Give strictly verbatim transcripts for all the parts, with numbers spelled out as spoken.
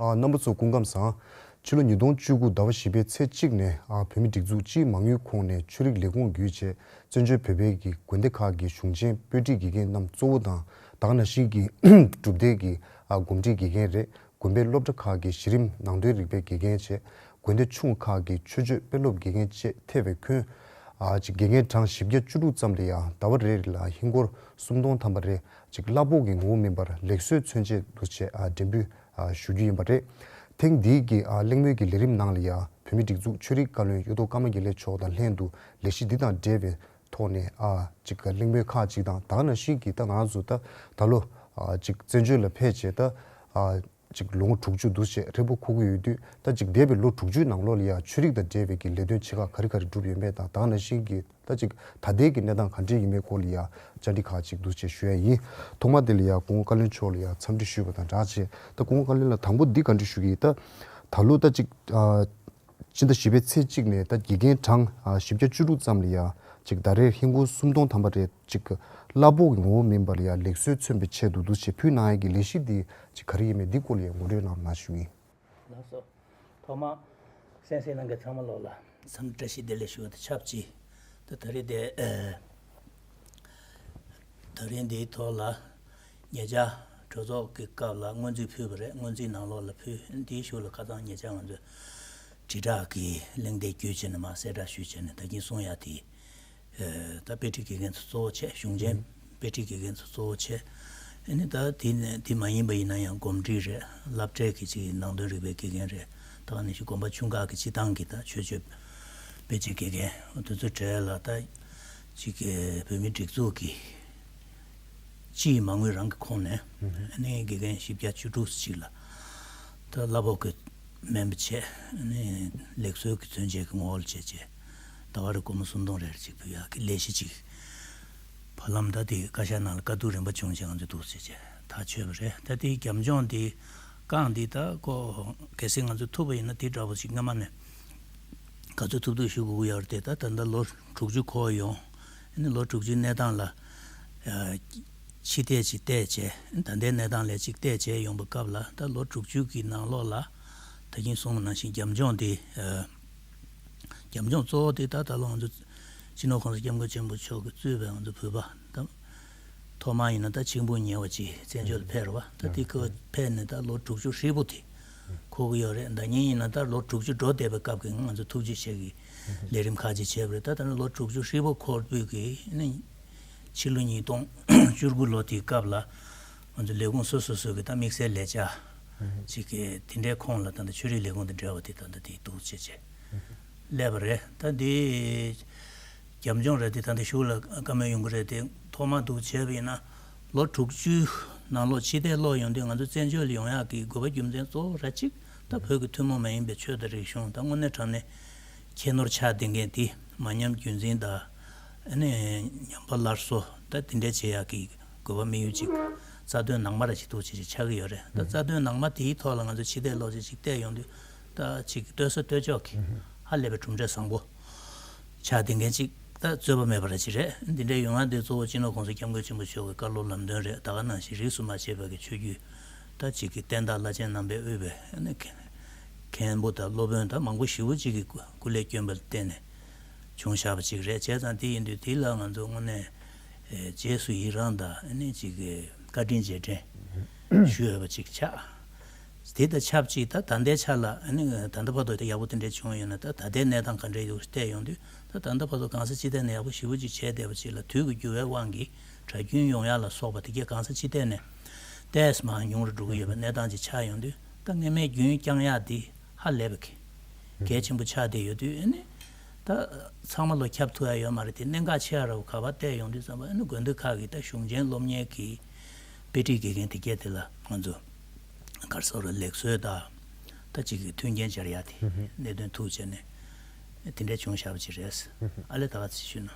ཨ། རྣམ་པ་ཚོ་སྐུ་ཁམས་བཟང་། ཕྱི་ལོ་ཉིས་སྟོང་བཅུ་དགུ་ཟླ་བ་བཞི་པའི་ཚེས་གཅིག་ནས། ཨ། བོད་མིའི་སྒྲིག་འཛུགས་སྤྱིའི་མ་དངུལ་ཁོངས་ནས་ཆོས་རིག་ལས་ཁུངས་བརྒྱུད་བྱས། བཙན་བྱོལ་བོད་པའི་གི་དགོན་སྡེ་ཁག་གི་གཞུང་ཆེན་དཔེ་ཁྲིད་དགེ་རྒན་རྣམས་གཙོ་བོ་དང་། ད་ག་ནང་བཞིན་གྱི་སྒྲུབ་སྡེ་གི། ཨ། གོམས་འདྲིས་དགེ་རྒན་རེད། དགོན་པའི་སློབ་གྲྭ་ཁག་གི་གཞི་རིམ་ནང་དོན་རིག་པའི་དགེ་རྒན་བྱས། དགོན་སྡེ་ཆུང་ཁག་གི་ཆོས་སྤྱོད་དཔེ་སློབ་དགེ་རྒན་བཅས་ཐེ་བའི་ཁོན། ཨ། ཅིག་དགེ་རྒན་གྲངས་བཞི་བརྒྱ་བཅུ་དྲུག་ཙམ་ལ་ཡང་ཟླ་བ་རེ་རེ་ལ་ཧིན་སྒོར་སུམ་སྟོང་ཐམ་པ་རེ། ཅིག་གླ་ཕོགས་ཀྱི་ངོ་བོ་མིན་པར་ལེགས་གསོའི་མཚོན་ཆས་འདུག་ཅེས། ཨ། འབྲེལ་འབུལ། ཨ། ཞུ་རྒྱུ་ཡིན་པ་རེད། ཐེངས་འདིའི་གི། ཨ། གླེང་མོལ་གྱི་ལས་རིམ་ནང་ལ་ཡང་བོད་མིའི་སྒྲིག་འཛུགས་ཆོས་རིག་བཀའ་བློན་གཡུ་ཐོག་ཀརྨ་དགེ་ལེགས་མཆོག་དང་ལྷན་དུ་ལས་གཞི་འདི་དང་འབྲེལ་བའི་ཐོག་ནས། ཨ། ཅིག་གླེང་མོལ་ཁག་ཅིག་དང་། ད་ག་ནང་བཞིན་གྱི་ད་ང་རང་ཚོ་ད་ད་ལོ། ཨ། ཅིག་བཙན་བྱོལ་ལ་ཕེབས་བྱས་ད། ཨ། ཅིག་ལོ་ངོ་དྲུག་ཅུ་འདུག་ཅེས་རེ་བ་འཁོར་གྱི་ཡོད་དུས། ད་ཅིག་འདས་པའི་ལོ་དྲུག་ཅུའི་ནང་ལོགས་ལ་ཡང་ཆོས་རིག་དང་འབྲེལ་བའི་གི་ལས་དོན་ཆེ་ཁག་ག་རེ་ག་རེ་བསྒྲུབས་ཡོད་མེད་དང་། ད་ག་ནང་བཞིན་གྱི་ད་ཅིག་ད་ལྟའི་གི་གནས་སྟངས་ག་འདྲས་ཡིན་མེད་སྐོར་ལ་ཡང་བཅར་འདྲི་ཁག་ཅིག་འདུག་ཅེས་ཞུ་ཡ་ཡིན། ཐོག་མ་དེ་ལ་ཡང་སྐུ་ངོ་བཀའ་བློན་མཆོག་ལ་ཡང་འཚམས་འདྲི་ཞུས་པ་དང་སྦྲགས་བྱས། ད་སྐུ་ངོ་བཀའ་བློན་ལགས། དང་པོ་འདི་བཀའ་འདྲི་ཞུ་གི་ཡིན། ད་ད་ལོ་ད་ཅིག་ཨ། ཕྱི་ཟླ་བཞི་པའི་ཚེས་གཅིག་ནས་ད་དགེ་རྒན་གྲངས། ཨ། བཞི་བརྒྱ་བཅུ་དྲུག་ཙམ་ལ་ཡང་ཅིག་ཟླ་རེར་ཧིན་སྒོར་སུམ་སྟོང་ཐམ་པ་རེ་ཅིག་གླ་ཕོགས་ཀྱི་ངོ་བོ་མིན་པར་ཡང་ལེགས་གསོའི་མཚོན་པའི་ཆེད་དུ་འདུག་ཅེས་ཕུལ་གནང་ཡས་ཀྱི་ལས་གཞི་འདི་ཅིག་ག་རེ་ཡིན་མིན་འདི་སྐོར་ལ་ཡང་ངོ་སྤྲོད་གནང་རོགས་གནང་ཞུ་ཡིན། ལགས་སོ། ཐོག་མར་གསན་གཟིགས་གནང་མཁན་ཚང་མ་ལོག་ལ་འཚམས་འདྲི་བཀྲ་ཤིས་བདེ་ལེགས་ཞུ་བ་དང་ཆབས་ཅིག་ད་ད་རེས་དེ། ཨ། ད་རིང་འདིའི་ཐོག་ལ་ཉེ་ཆར་གྲོས་ཚོགས་ཀྱི་སྐབས་ལ་སྔོན་རྩིས་ཕུལ་བ་རེད། སྔོན་རྩིས་ནང་ལོགས་ལ་ཕུལ། འདིའི་གཞུག་ལ་ཁ་སང་ཉེ་ཆར་ང་ཚོས་དྲིལ་བསྒྲགས་ཀྱི་གླེང་སྟེགས་བརྒྱུད་བྱས་ནས་མར་གསལ་བསྒྲགས་ཞུས་བྱས་ནས་ད་གིན་གསུང་ཡ་དེ། ཨ། ད་དཔེ་ཁྲིད་དགེ་རྒན་ཚོ་གཙོ་བོ་བྱས། གཞུང་ཆེན་དཔེ་ཁྲིད་དགེ་རྒན་ཚོ་གཙོ་བོ་བྱས། ཨ་ནི་ད་དེ་ནས་དེ་མ་ཡིན་པ་ཡིན་ན་ཡང་གོམས་འདྲིས་རེད། སློབ་གྲྭའི་གི་ཅིག་ནང་དོན་རིག་པའི་དགེ་རྒན་རེད། ད་ག་ནང་བཞིན་དགོན་པ་ཆུང་ཁག་གི་སྤྱི་བཏང་གི་ད་ཆོས་སྤྱོད་དཔེ་ཆའི་དགེ་རྒན་དེ་ཚོའི་གྲས་ལ་ད་ཅིག་གི་བོད་མིའི་སྒྲིག་འཛུགས་ཀྱི་སྤྱིའི་མ་དངུལ་རང་གི་ཁོངས་ནས། ཨ་ནི་དགེ་རྒན་བཞི་བརྒྱ་བཅུ་དྲུག་ཅིག་ལ་ད་གླ་ཕོགས་ཀྱི་མིན་པ་བྱས། ཨ་ནི་ལེགས་གསོའི་གི་མཚོན་བྱེད་ཀྱི་ངོ་བོ་ལ་བྱས་བྱས། ཟླ་བ་རེར་སྒོར་མོ་སུམ་སྟོང་རེ་རེ་ཅིག་ཕུལ་ཡག་གི་ལས་གཞི་ཅིག་བར་ལམ་ད་དེ་བཀའ་ཤག་ནང་ལ་བཀའ་བསྡུར་རིམ་པ་བྱུང་བྱས་ང་ཚོས་འདུག་ཟེར་བྱས་ཐག་ཆོད་པ་རེད། ད་དེའི་རྒྱབ་ལྗོངས་དེ་རྐང་འདི་ད་ཁོ་གལ་སྲིད་ང་ཚོས་ཐུབ་པ་ཡིན་ན་དེ་འདྲ་པོ་ཞིག་སྔ་མ་ནས་ག་ཚོད་ཐུབ་ཐུབ་ཞུ་དགོས་ཀྱི་ཡོད་རེད་དེ། ད་ད་ལྟ་ལོ་དྲུག་ཅུ་འཁོར་ཡོང་། ཨ་ནི་ལོ་དྲུག་ཅུའི་གནས་སྟངས་ལ་ཕྱི་བལྟས་ཅིག་བལྟས་བྱས། ད་ལྟའི་གནས་སྟངས་ལ་ཅིག་བལྟས་བྱས་ཡོང་པའི་སྐབས་ལ་ད་ལོ་དྲུག་ཅུ་གི་ནང་ལོགས་ལ་ད་གིན་གསུངས་པ་ནང་བཞིན་རྒྱབ་ལྗོངས་དེ། ཨ། རྒྱབ་ལྗོངས་གཙོ་བོ་དེ་ད་ད་ལོ་ང་ཚོ་སྤྱི་ནོར་༸གོང་ས་༸སྐྱབས་མགོན་ཆེན་པོ་མཆོག་གིས་གཙོས་པའི་ང་ཚོ་བོད་པ་ད་ཐོག་མ་ཡིན་ན་ད་ཆིག་འབུམ་ཉེ་བ་ཅིག་བཙན་བྱོལ་ལ་ཕེབས་རེད་བ། ད་དེ་ཁོ་ཕེབས་ནས་ད་ལོ་དྲུག་ཅུ་ཧྲིལ་པོ་དེ་འཁོར་གྱི་ཡོད་རེད། ཟླ་ཉིན་ཡིན་ན་ད་ལོ་དྲུག་ཅུ་འགྲོ་བསྡད་པའི་སྐབས་ཀྱི་ང་ཚོ་ཐུགས་རྗེ་ཆེ་གི་ལས་རིམ་ཁག་ཅིག་བྱས་པ་རེད། ད་ད་ནི་ལོ་དྲུག་ཅུ་ཧྲིལ་པོ་འཁོར་དུས་ཀྱི་ནི་ཕྱི་ལོ་ཉིས་སྟོང་བཅུ་དགུ་ལོ་དེའི་སྐབས་ལ་ང་ཚོ་ལས་ཁུངས་སོ་སོ་སོ་གི་ད་དམིགས་བསལ་ལས་བྱ་ཅིག་གི་དེ་འདྲའི་ཁོངས་ལ་ད་ལྟ་ཆོས་རིག་ལས་ཁུངས་དང་འབྲེལ་བ་དེ་ད་ལྟ་དེ་འདུག་བྱས་བྱས་སླེབས་པ་རེད། ད་འདི་རྒྱབ་ལྗོངས་རེད་དེ། ད་འདི་གཞུག་ལ་བཀའ་མོལ་ཡོང་གི་རེད་དེ། ཐོག་མ་འདུག་བྱས་པ་ཡིན་ན་ལོ་དྲུག་ཅུ་ནང་ལོགས་ཕྱི་བལྟས་ལོག་ཡོང་དུས་ང་ཚོ་བཙན་བྱོལ་ཡོང་ཡག་གི་དགོས་པ་རྒྱུ་མཚན་གཙོ་བོ་ར་གཅིག་ད་བོད་ཀྱི་ཐུན་མོང་མ་ཡིན་པའི་ཆོས་དང་རིག་གཞུང་ད་དངོས་གནས་དྲང་གནས་ཁྱད་ནོར་ཆགས་བསྡད་མཁན་དེ་མ་ཉམས་རྒྱུན་འཛིན་དང་། ཨ་ནི་ཉམས་པ་སླར་གསོ་ད་དེ་འདྲ་བྱེད་ཡག་གི་དགོས་པ་དམིགས་ཡུལ་གཅིག་རྩ་དོན་ནང་མ་ར་ཅིག་འདུག་བྱས་བྱས་ཆགས་ཀྱི་ཡོད་རེད། ད་རྩ་དོན་ནང་མ་དེའི་ཐོག་ལ་ང་ཚོ་ཕྱི་བལྟས་ལོག་བྱས་ཅིག་བལྟས་ཡོང་དུས་ད་ཅིག་ལྟོས་ས་ལྟོས་ཕྱོགས་ཀྱི་ཧ་ལས་པའི་གྲུབ་འབྲས་བཟང་པོ་ཆགས་བསྡད་མཁན་ཅིག་ད་རྩོད་པ་མེད་པ་ར་ཅིག་རེད། འདི་འདྲའི་ཡོང་ཡག་དེ་གཙོ་བོ་སྤྱི་ནོར་༸གོང་ས་༸སྐྱབས་མགོན་ཆེན་པོ་མཆོག་གི་བཀའ་སློབ་ལམ་སྟོན་རེད། ད་ག་ནང་བཞིན་རིས་སུ་མ་ཆད་པ་གི་ཆོས་བརྒྱུད་ད་ཅིག་གི་བསྟན་བདག་བླ་ཆེན་རྣམ་པས་དབུས་པའི་ཨ་ནི་མཁན་པོ་དང་སློབ་དཔོན་ད་མང་པོ་ཞེ་པོ་ཅིག་གི་སྐུ་ལས་བསྐྱོན་པ་ལ་བརྟེན་ནས་བྱུང་བཞག་པ་ཅིག་རེད། བྱས་ཙང་དེ་ཡིན་དུས་དེ་ལ་ང་ཚོ་དངོས་གནས་ཨེ་རྗེས་སུ་ཡི་རང་དང་ཨ་ནི་ཅིག་གི་བཀའ་དྲིན་རྗེས་དྲན་ཞུ་འོས་པ་ཅིག་ཆགས། དེ་དང་ཆབས་ཅིག་ད་ད་ལྟའི་ཆ་ལ་ཨ་ནི་ད་ལྟ་བར་དུ་ཡག་པོ་དེ་འདྲ་བྱུང་ཡོད་ན་ད་ད་ལྟའི་གནས་སྟངས་ག་འདྲ་ཡོད་བལྟས་ཡོང་དུས་ད་ད་ལྟ་བར་དུ་གང་ས་ཅི་ཐད་ནས་ཡག་པོ་ཞེ་པོ་ཅིག་བྱས་བསྡད་པ་ཅིག་ལ་དུས་ཀྱི་འགྱུར་བའི་དབང་གིས་གྲྭ་རྒྱུན་ཡོང་ཡག་ལ་སོགས་པ་དེ་གས་གང་ས་ཅི་ཐད་ནས་ཏོག་ཙམ་མར་ཉུང་རུ་འགྲོ་གི་ཡོད་པའི་གནས་སྟངས་ཅིག་ཆགས་ཡོང་དུས་ད་སྔོན་མའི་རྒྱུན་བསྐྱང་ཡག་དེ་ཧ་ལས་པ་གི་གལ་ཆེན་པོ་ཆགས་བསྡད་ཡོད་དུས། ཨ་ནི་ད་ཚང་མ་ལོ་ཁྱབ་ཐུབ་ཡ་ཡོད་མ་རེད་དེ། གནད་འགག་ཆེ་ཡ་ར་བ་ག་པར་བལྟས་ཡོང་དུས་ཙམ་པ་ཨ་ནི་དགོན་སྡེ་ཁག་གི་ད་གཞུང་ཆེན་སློབ་གཉེར་གྱི་དཔེ་ཁྲིད་དགེ་རྒན་དེ་གས་དེ་ལ་ང་ཚོ་ག་རེ་ཟེར་དགོས་རེད། ལེགས་གསོའི་ད་ད་ཅིག་གི་མཐུན་རྐྱེན་སྦྱར་ཡ་དེ་གནད་དོན་ཐུག་བྱས་ནས་དེ་འདྲས་བྱུང་བཞག་པ་ཅིག་རེད། ཨ་ལས་ད་ག་ཚོད་ཞུས་ན།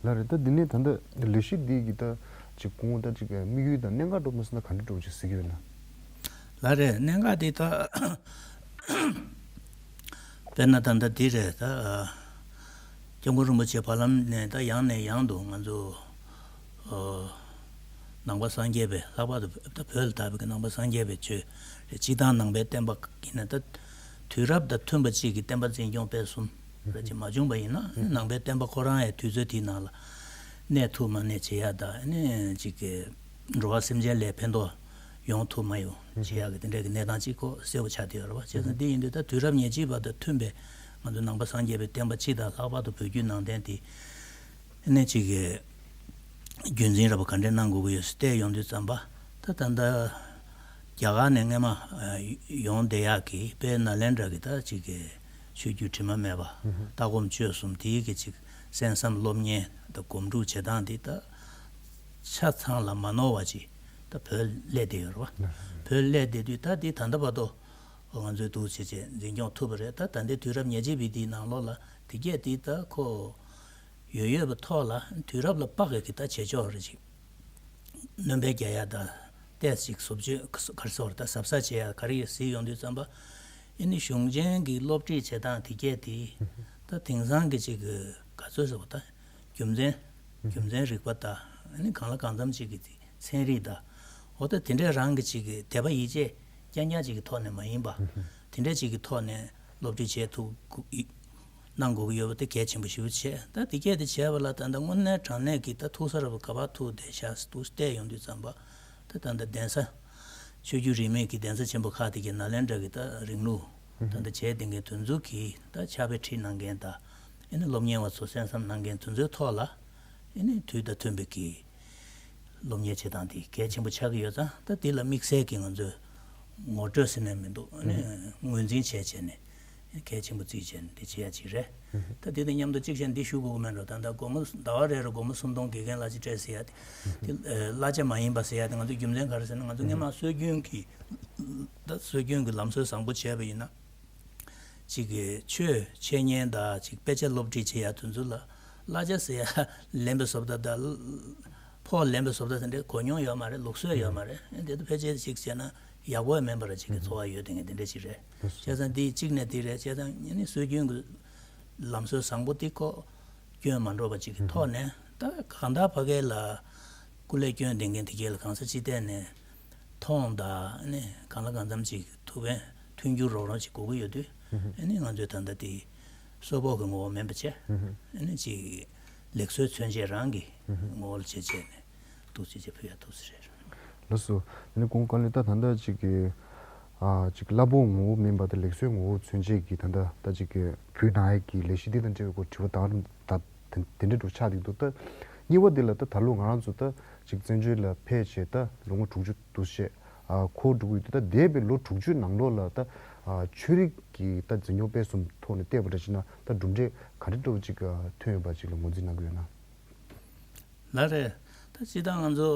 ལགས་རེད། ད་འདི་ནས་ད་ལྟ་ལས་གཞི་འདི་གི་ད་ཅིག་གོང་ད་ཅིག་དམིགས་ཡུལ་དང་གནད་འགག་འདྲ་པོ་ཟེར་ན་ག་འདྲ་འདྲ་པོ་ཅིག་གཟིགས་ཀྱི་ཡོད་ན། ལགས་རེད། གནད་འགག་འདི་ད་དཔེར་ན་ད་ལྟ་འདི་རེད། ད་༸སྐྱབས་མགོན་རིན་པོ་ཆེ་བར་ལམ་ནས་ད་ཡང་ནས་ཡང་དུ་ང་ཚོ་ཨ་ ནང་པ་སངས་རྒྱས་པའི། ལྷག་པར་དུ་ད་བོད་ལ་དར་བའི་ནང་པ་སངས་རྒྱས་པའི་ཆོས་རེད། སྤྱིར་བཏང་ནང་པའི་བསྟན་པ་ཡིན་ན་ད་དུས་རབས་དང་མཐུན་པ་གཅིག་གི་བསྟན་པ་འཛིན་སྐྱོང་སྤེལ་གསུམ་རེ་ཅིག་མ་བྱུང་པ་ཡིན་ན། ནང་པའི་བསྟན་པ་ཁོ་རང་ཡང་དུས་ཚོད་དེའི་ནང་ལ་གནས་ཐུབ་མ་གནས་བྱེད་ཡ་དང་། ཨ་ནི་གཅིག་གི་འགྲོ་བ་སེམས་ཅན་ལ་ཕན་ཐོགས་ཡོང་ཐུབ་མ་ཡོང་བྱེད་ཡ་གི་དེ་འདྲའི་གི་གནས་སྟངས་གཅིག་ཁོ་གསལ་པོ་ཆགས་བསྡད་ཡོད་རེད་བ། བྱས་ཙང་འདི་ཡིན་དུས་ད་དུས་རབས་ཉེར་གཅིག་པ་དང་མཐུན་པའི་ང་ཚོ་ནང་པ་སངས་རྒྱས་པའི་བསྟན་པ་སྤྱི་དང་། ལྷག་པར་དུ་བོད་བརྒྱུད་ནང་བསྟན་དེ་ཨ་ནི་གཅིག་གི་རྒྱུན་འཛིན་ར་བ་ག་འདྲས་གནང་དགོས་ཀྱི་ཡོད་ཟེར་བལྟས་ཡོང་དུས་ཙམ་པ། ད་ད་ལྟ་རྒྱ་གར་ནས་སྔས་མ་ཡོང་བསྡད་ཡག་གི་དཔལ་ནཱ་ལེནྡྲ་གི་ད་གཅིག་གི་ཆོས་བརྒྱུད་དྲི་མ་མེད་པ། ལྟ་སྒོམ་སྤྱོད་གསུམ་དེའི་གི་གཅིག་གསན་བསམ་སློབ་གཉེར་དང་སྒོམ་སྒྲུབ་བྱེད་སྟངས་དེ་ད་ཆ་ཚང་ལ་མ་ནོར་བ་ཅིག་ད་བོད་སླེབས་བསྡད་ཡོད་རེད་བ། བོད་སླེབས་བསྡད་དུས་ད་དེ་ད་ལྟ་བར་དུ་ང་ཚོས་འདུག་བྱས་བྱས་འཛིན་སྐྱོང་ཐུབ་པ་རེད། ད་ད་ལྟའི་དུས་རབས་ཉེར་གཅིག་པའི་དེའི་ནང་ལོགས་ལ་དེ་གས་དེ་ད་ཁོ་ཡོད་ཡོད་པའི་ཐོག་ལ་དུས་རབས་ལ་དཔག་གི་ད་བྱེད་ཕྱོགས་རེ་ཅིག་སྣོན་པ་རྒྱག་ཡ་དང་། ཏོག་ཙམ་ཅིག་བཟོ་བཅོས་ག་རེ་ཟེར་དགོས་རེད། ད་གཟབ་གཟབ་བྱེད་ཡ་ག་རེ་ཡོད་གཟིགས་ཡོང་དུས་ཙམ་པ། ཨ་ནི་གཞུང་ཆེན་གྱི་སློབ་ཁྲིད་བྱེད་སྟངས་དེ་གས་དེ་ད་དེང་སང་གི་ཅིག་གི་ག་ཚོད་ཟེར་དགོས། ད་རྒྱུ་མཚན་རྒྱུ་མཚན་རིག་པ་དང་། ཨ་ནི་གང་ལ་གང་འཚམ་ཅིག་གི་ཚན་རིག་དང་། འོ་ད་དེ་འདྲས་རང་གི་ཅིག་གི་དད་པ་ཡིད་ཆེས་རྐྱང་རྐྱང་ཅིག་གི་ཐོག་ནས་མ་ཡིན་པ། དེ་འདྲས་ཅིག་གི་ཐོག་ནས་སློབ་ཁྲིད་བྱེད་ཐུབ་དགོས་ཡི་གནང་དགོས་ཀྱི་ཡོད་པ་དེ་གལ་ཆེན་པོ་ཞེ་པོ་བྱས། ད་དེ་གས་དེ་བྱས་པ་ལ་ད་ལྟ་དངོས་གནས་དྲང་གནས་ཀྱི་ད་ཐུག་ས་ར་བ་ག་པར་ཐུག་བསྡད་ཤག་འདུག་བལྟས་ཡོང་དུས་ཙམ་པ། ད་ད་ལྟ་གདན་ས་ཆོས་བརྒྱུད་རིས་མེད་ཀྱི་གདན་ས་ཆེན་པོ་ཁག་དེ་གའི་ནཱ་ལེནྡྲ་གི་ད་རིང་ལུགས་ད་ལྟ་བྱས་བསྡད་མཁན་དེ་ཚོ་གི་ད་ཕྱག་དཔེ་ཁྲིད་གནང་མཁན་དང་། ཨ་ནི་སློབ་གཉེར་བ་ཚོ་གསན་བསམ་གནང་མཁན་དེ་ཚོའི་ཐོག་ལ་ཨ་ནི་དུས་དང་མཐུན་པའི་གི་སློབ་གཉེར་བྱེད་སྟངས་དེ་གལ་ཆེན་པོ་ཆགས་ཀྱི་ཡོད་ཙང་། ད་དེ་ལ་དམིགས་བསལ་གྱི་ང་ཚོས་ངོ་སྤྲོད་ཟེར་ནས་མི་འདུག་ཨ་ནི་ངོས་འཛིན་བྱས་བྱས་ནས་གལ་ཆེན་པོ་བརྩིས་བྱས་ནས་དེ་བྱེད་ཡ་ཅིག་རེད། ད་དེ་དང་མཉམ་དུ་གཅིག་བྱས་ནས་འདི་ཞུ་དགོས་ཀྱི་མེད་འགྲོ། ད་ལྟ་སྒོར་མོ་ཟླ་བ་རེ་རེར་སྒོར་མོ་སུམ་སྟོང་དགེ་རྒན་གླ་ཆ་སྤྲད་ཟེར་ཡ་དེ་དེ་གླ་ཆ་མ་ཡིན་པ་ཟེར་ཡ་དེ་ང་ཚོ་རྒྱུ་མཚན་ག་རེ་ཟེར་ན། ང་ཚོ་སྔས་མ་སྲོལ་རྒྱུན་གྱི་ད་སྲོལ་རྒྱུན་གྱི་ལམ་སྲོལ་བཟང་པོ་བྱས་པ་ཡིན་ན། གཅིག་གི་ཆོས་འཆད་ཉན་དང་གཅིག་དཔེ་ཆ་སློབ་ཁྲིད་བྱེད་ཡ་དེ་ཚོ་ལ་གླ་ཆ་ཟེར་ཡ་ལེན་པའི་བཟོ་ལྟ་དང་། ཕོགས་ལེན་པའི་བཟོ་ལྟ་དེ་འདྲའི་གོ་མྱོང་ཡོད་མ་རེད། ལུགས་སྲོལ་ཡོད་མ་རེད། དེ་ཚོ་ཕལ་ཆེར་གཅིག་བྱས་ན་ཡག་པོ་མིན་པ་ར་གཅིག་གི་ཚོར་བ་ཡོད་དེ་ངས་དེ་འདྲ་ཅིག་རེད། བྱས་ཙང་འདི་གཅིག་ནས་འདི་རེད། བྱས་ཙང་ཨ་ནི་སྲོལ་རྒྱུན་གྱི་ལམ་སྲོལ་བཟང་པོ་འདི་ཁོ་སྐྱོན་མ་འགྲོ་བ་ཅིག་གི་ཐོག་ནས། ད་གང་ལྟར་ཕ་གི་ལ་སྐུ་ལས་སྐྱོན་ལྡན་མཁན་དེ་གས་ལ་གང་ས་ཅི་ཐད་ནས་མཐོང་དང་། ཨ་ནི་གང་ལ་གང་འཚམ་ཅིག་ཐུགས་ཕན་མཐུན་འགྱུར་རོགས་རམ་ཅིག་དགོས་ཀྱི་ཡོད་དུས། ཨ་ནི་ང་ཚོས་ད་ལྟ་དེ་གསོལ་ཕོགས་ཀྱི་ངོ་བོ་མིན་པ་བྱས། ཨ་ནི་ཅིག་ལེགས་གསོའི་མཚོན་བྱེད་རང་གི་ངོ་བོ་ལ་བྱས་བྱས་ནས་འདུག་ཅེས་བྱས་ཕུལ་ཡ་འདུག་ཟེར་རེད། ལགས་སོ། ཨ་ནི་གོང་དཀའ་ལས་ད་ད་ལྟ་ཅིག་གི་ཨ་ཅིག་གླ་ཕོགས་ངོ་བོ་མིན་པ་དང་ལེགས་གསོའི་ངོ་བོ་མཚོན་བྱེད་ཀྱི་ད་ལྟ་ད་ཅིག་གི་བོད་ནང་ཡ་གི་ལས་གཞི་འདི་དང་འབྲེལ་བའི་སྐོར་དྲི་བ་དང་ད་དེ་འདྲ་འདྲ་ཆགས་འདུག་ད་གཉིས་པ་འདི་ལ་ད་ད་ལོ་ང་རང་ཚོ་ད་ཅིག་བཙན་བྱོལ་ལ་ཕེབས་བྱས་ད་ལོ་ངོ་དྲུག་ཅུ་འདུག་བྱས་ཨ་འཁོར་འགྲོ་གི་ཡོད་དུས། ད་འདས་པའི་ལོ་དྲུག་ཅུའི་ནང་ལོགས་ལ་ད་ཨ་ཆོས་རིག་གི་ད་འཛིན་སྐྱོང་སྤེལ་གསུམ་ཐོག་ནས་བལྟས་པ་འདྲ་བྱས་ན་ད་གྲུབ་འབྲས་ག་འདྲ་འདྲ་བོ་ཅིག་ཐོན་ཡོད་པ་ཅིག་ལ་ངོས་འཛིན་གནང་གི་ཡོད་ན། ལགས་རེད། ད་སྤྱིར་བཏང་ང་ཚོ་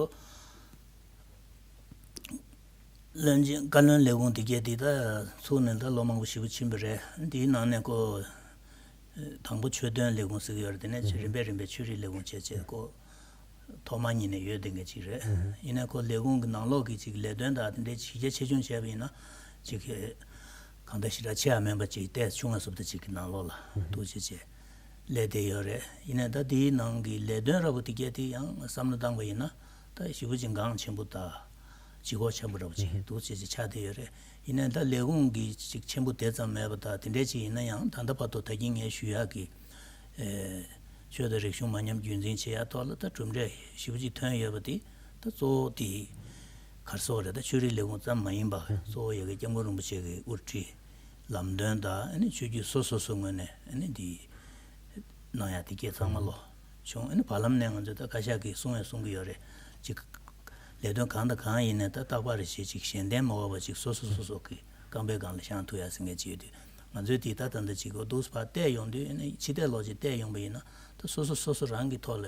བློན་ཆེན་བཀའ་བློན་ལས་ཁུངས་དེ་གས་དེ་ད་ཚུགས་ནས་ད་ལོ་མང་པོ་ཞེ་པོ་ཕྱིན་པ་རེད། དེའི་ནང་ནས་ཁོ་དང་པོ་ཆོས་དོན་ལས་ཁུངས་ཟེར་གྱི་ཡོད་རེད། དེ་ནས་རིམ་པས་རིམ་པས་ཆོས་རིག་ལས་ཁུངས་བྱས་བྱས་ཁོ་ཐོག་མ་ཉིད་ནས་ཡོད་བསྡད་མཁན་ཅིག་རེད། ཡིན་ནའི་ཁོ་ལས་ཁུངས་ཀྱི་ནང་ལོགས་ཀྱི་ཅིག་ལས་དོན་དང་དེ་འདྲའི་གཞི་རྒྱ་ཆེ་ཆུང་བྱས་པ་ཡིན་ན་ཅིག་གང་ལྟར་ཞེ་དྲག་ཆེ་ཡང་མིན་པ་ཅིག་ཏོག་ཙམ་ཆུང་བ་བཟོ་ལྟ་ཅིག་གི་ནང་ལོགས་ལ་འདུག་བྱས་བྱས་སླེབས་བསྡད་ཡོད་རེད། ཡིན་ནའི་ད་དེའི་ནང་གི་ལས་དོན་འདྲ་པོ་དེ་གས་དེ་ཡང་བསམ་བློ་བཏང་པ་ཡིན་ན་ད་ཞེ་པོ་ཅིག་འགངས་ཆེན་པོ་དང་ལྗིད་ཁོག་ཆེན་པོ་འདྲ་པོ་ཅིག་འདུག་བྱས་བྱས་ཆགས་བསྡད་ཡོད་རེད། ཡིན་ནའི་ད་ལས་ཁུངས་ཀྱི་ཅིག་ཆེན་པོ་དེ་ཙམ་མེད་པ་དང་དེ་འདྲའི་ཅིག་ཡིན་ན་ཡང་། ད་ལྟ་བར་དུ་ད་གིན་ངས་ཞུ་ཡག་གི་ཨེ་ཆོས་དང་རིག་གཞུང་མ་ཉམས་རྒྱུན་འཛིན་བྱེད་ཡག་ཐོག་ལ་ད་གྲུབ་འབྲས་ཞེ་པོ་ཅིག་ཐོན་ཡོད་པ་དེ་ད་གཙོ་བོ་དེ་ག་རེ་ཟེར་དགོས་རེད། ད་ཆོས་རིག་ལས་ཁུངས་ཙམ་མ་ཡིན་པ་གཙོ་བོ་ཡ་གི་སྐྱབས་མགོན་རིན་པོ་ཆེ་གི་དབུ་ཁྲིད་ལམ་སྟོན་དང་། ཨ་ནི་ཆོས་བརྒྱུད་སོ་སོ་སོའི་ངོས་ནས་ཨ་ནི་འདི་གནང་ཡག་དེ་གས་ཚང་མ་ལོ་བྱུང་། ཨ་ནི་བར་ལམ་ནས་ང་ཚོས་ད་བཀའ་ཤག་གིས་གསུང་ཡང་གསུང་གི་ཡོད་རེད། ཅིག་ལས་དོན་གང་དང་གང་ཡིན་ནའི་ད་རྟག་པར་རེ་བཞིན་ཅིག་གཞན་བརྟེན་མ་དགོས་པ་ཅིག་སོ་སོ་སོ་སོ་གི་རྐང་པའི་སྒང་ལ་བཞེངས་ཐུབ་ཡག་ཟེར་མཁན་ཅིག་ཡོད་དུས། ང་ཚོས་དེ་ད་ད་ལྟ་ཅིག་འོ་འདུག་སེ་ཕར་བལྟས་ཡོང་དུས། ཨ་ནི་ཕྱི་བལྟས་ལོག་ཅིག་བལྟས་ཡོང་པ་ཡིན་ན་ད་སོ་སོ་སོ་སོ་རང་གི་ཐོག་ལ་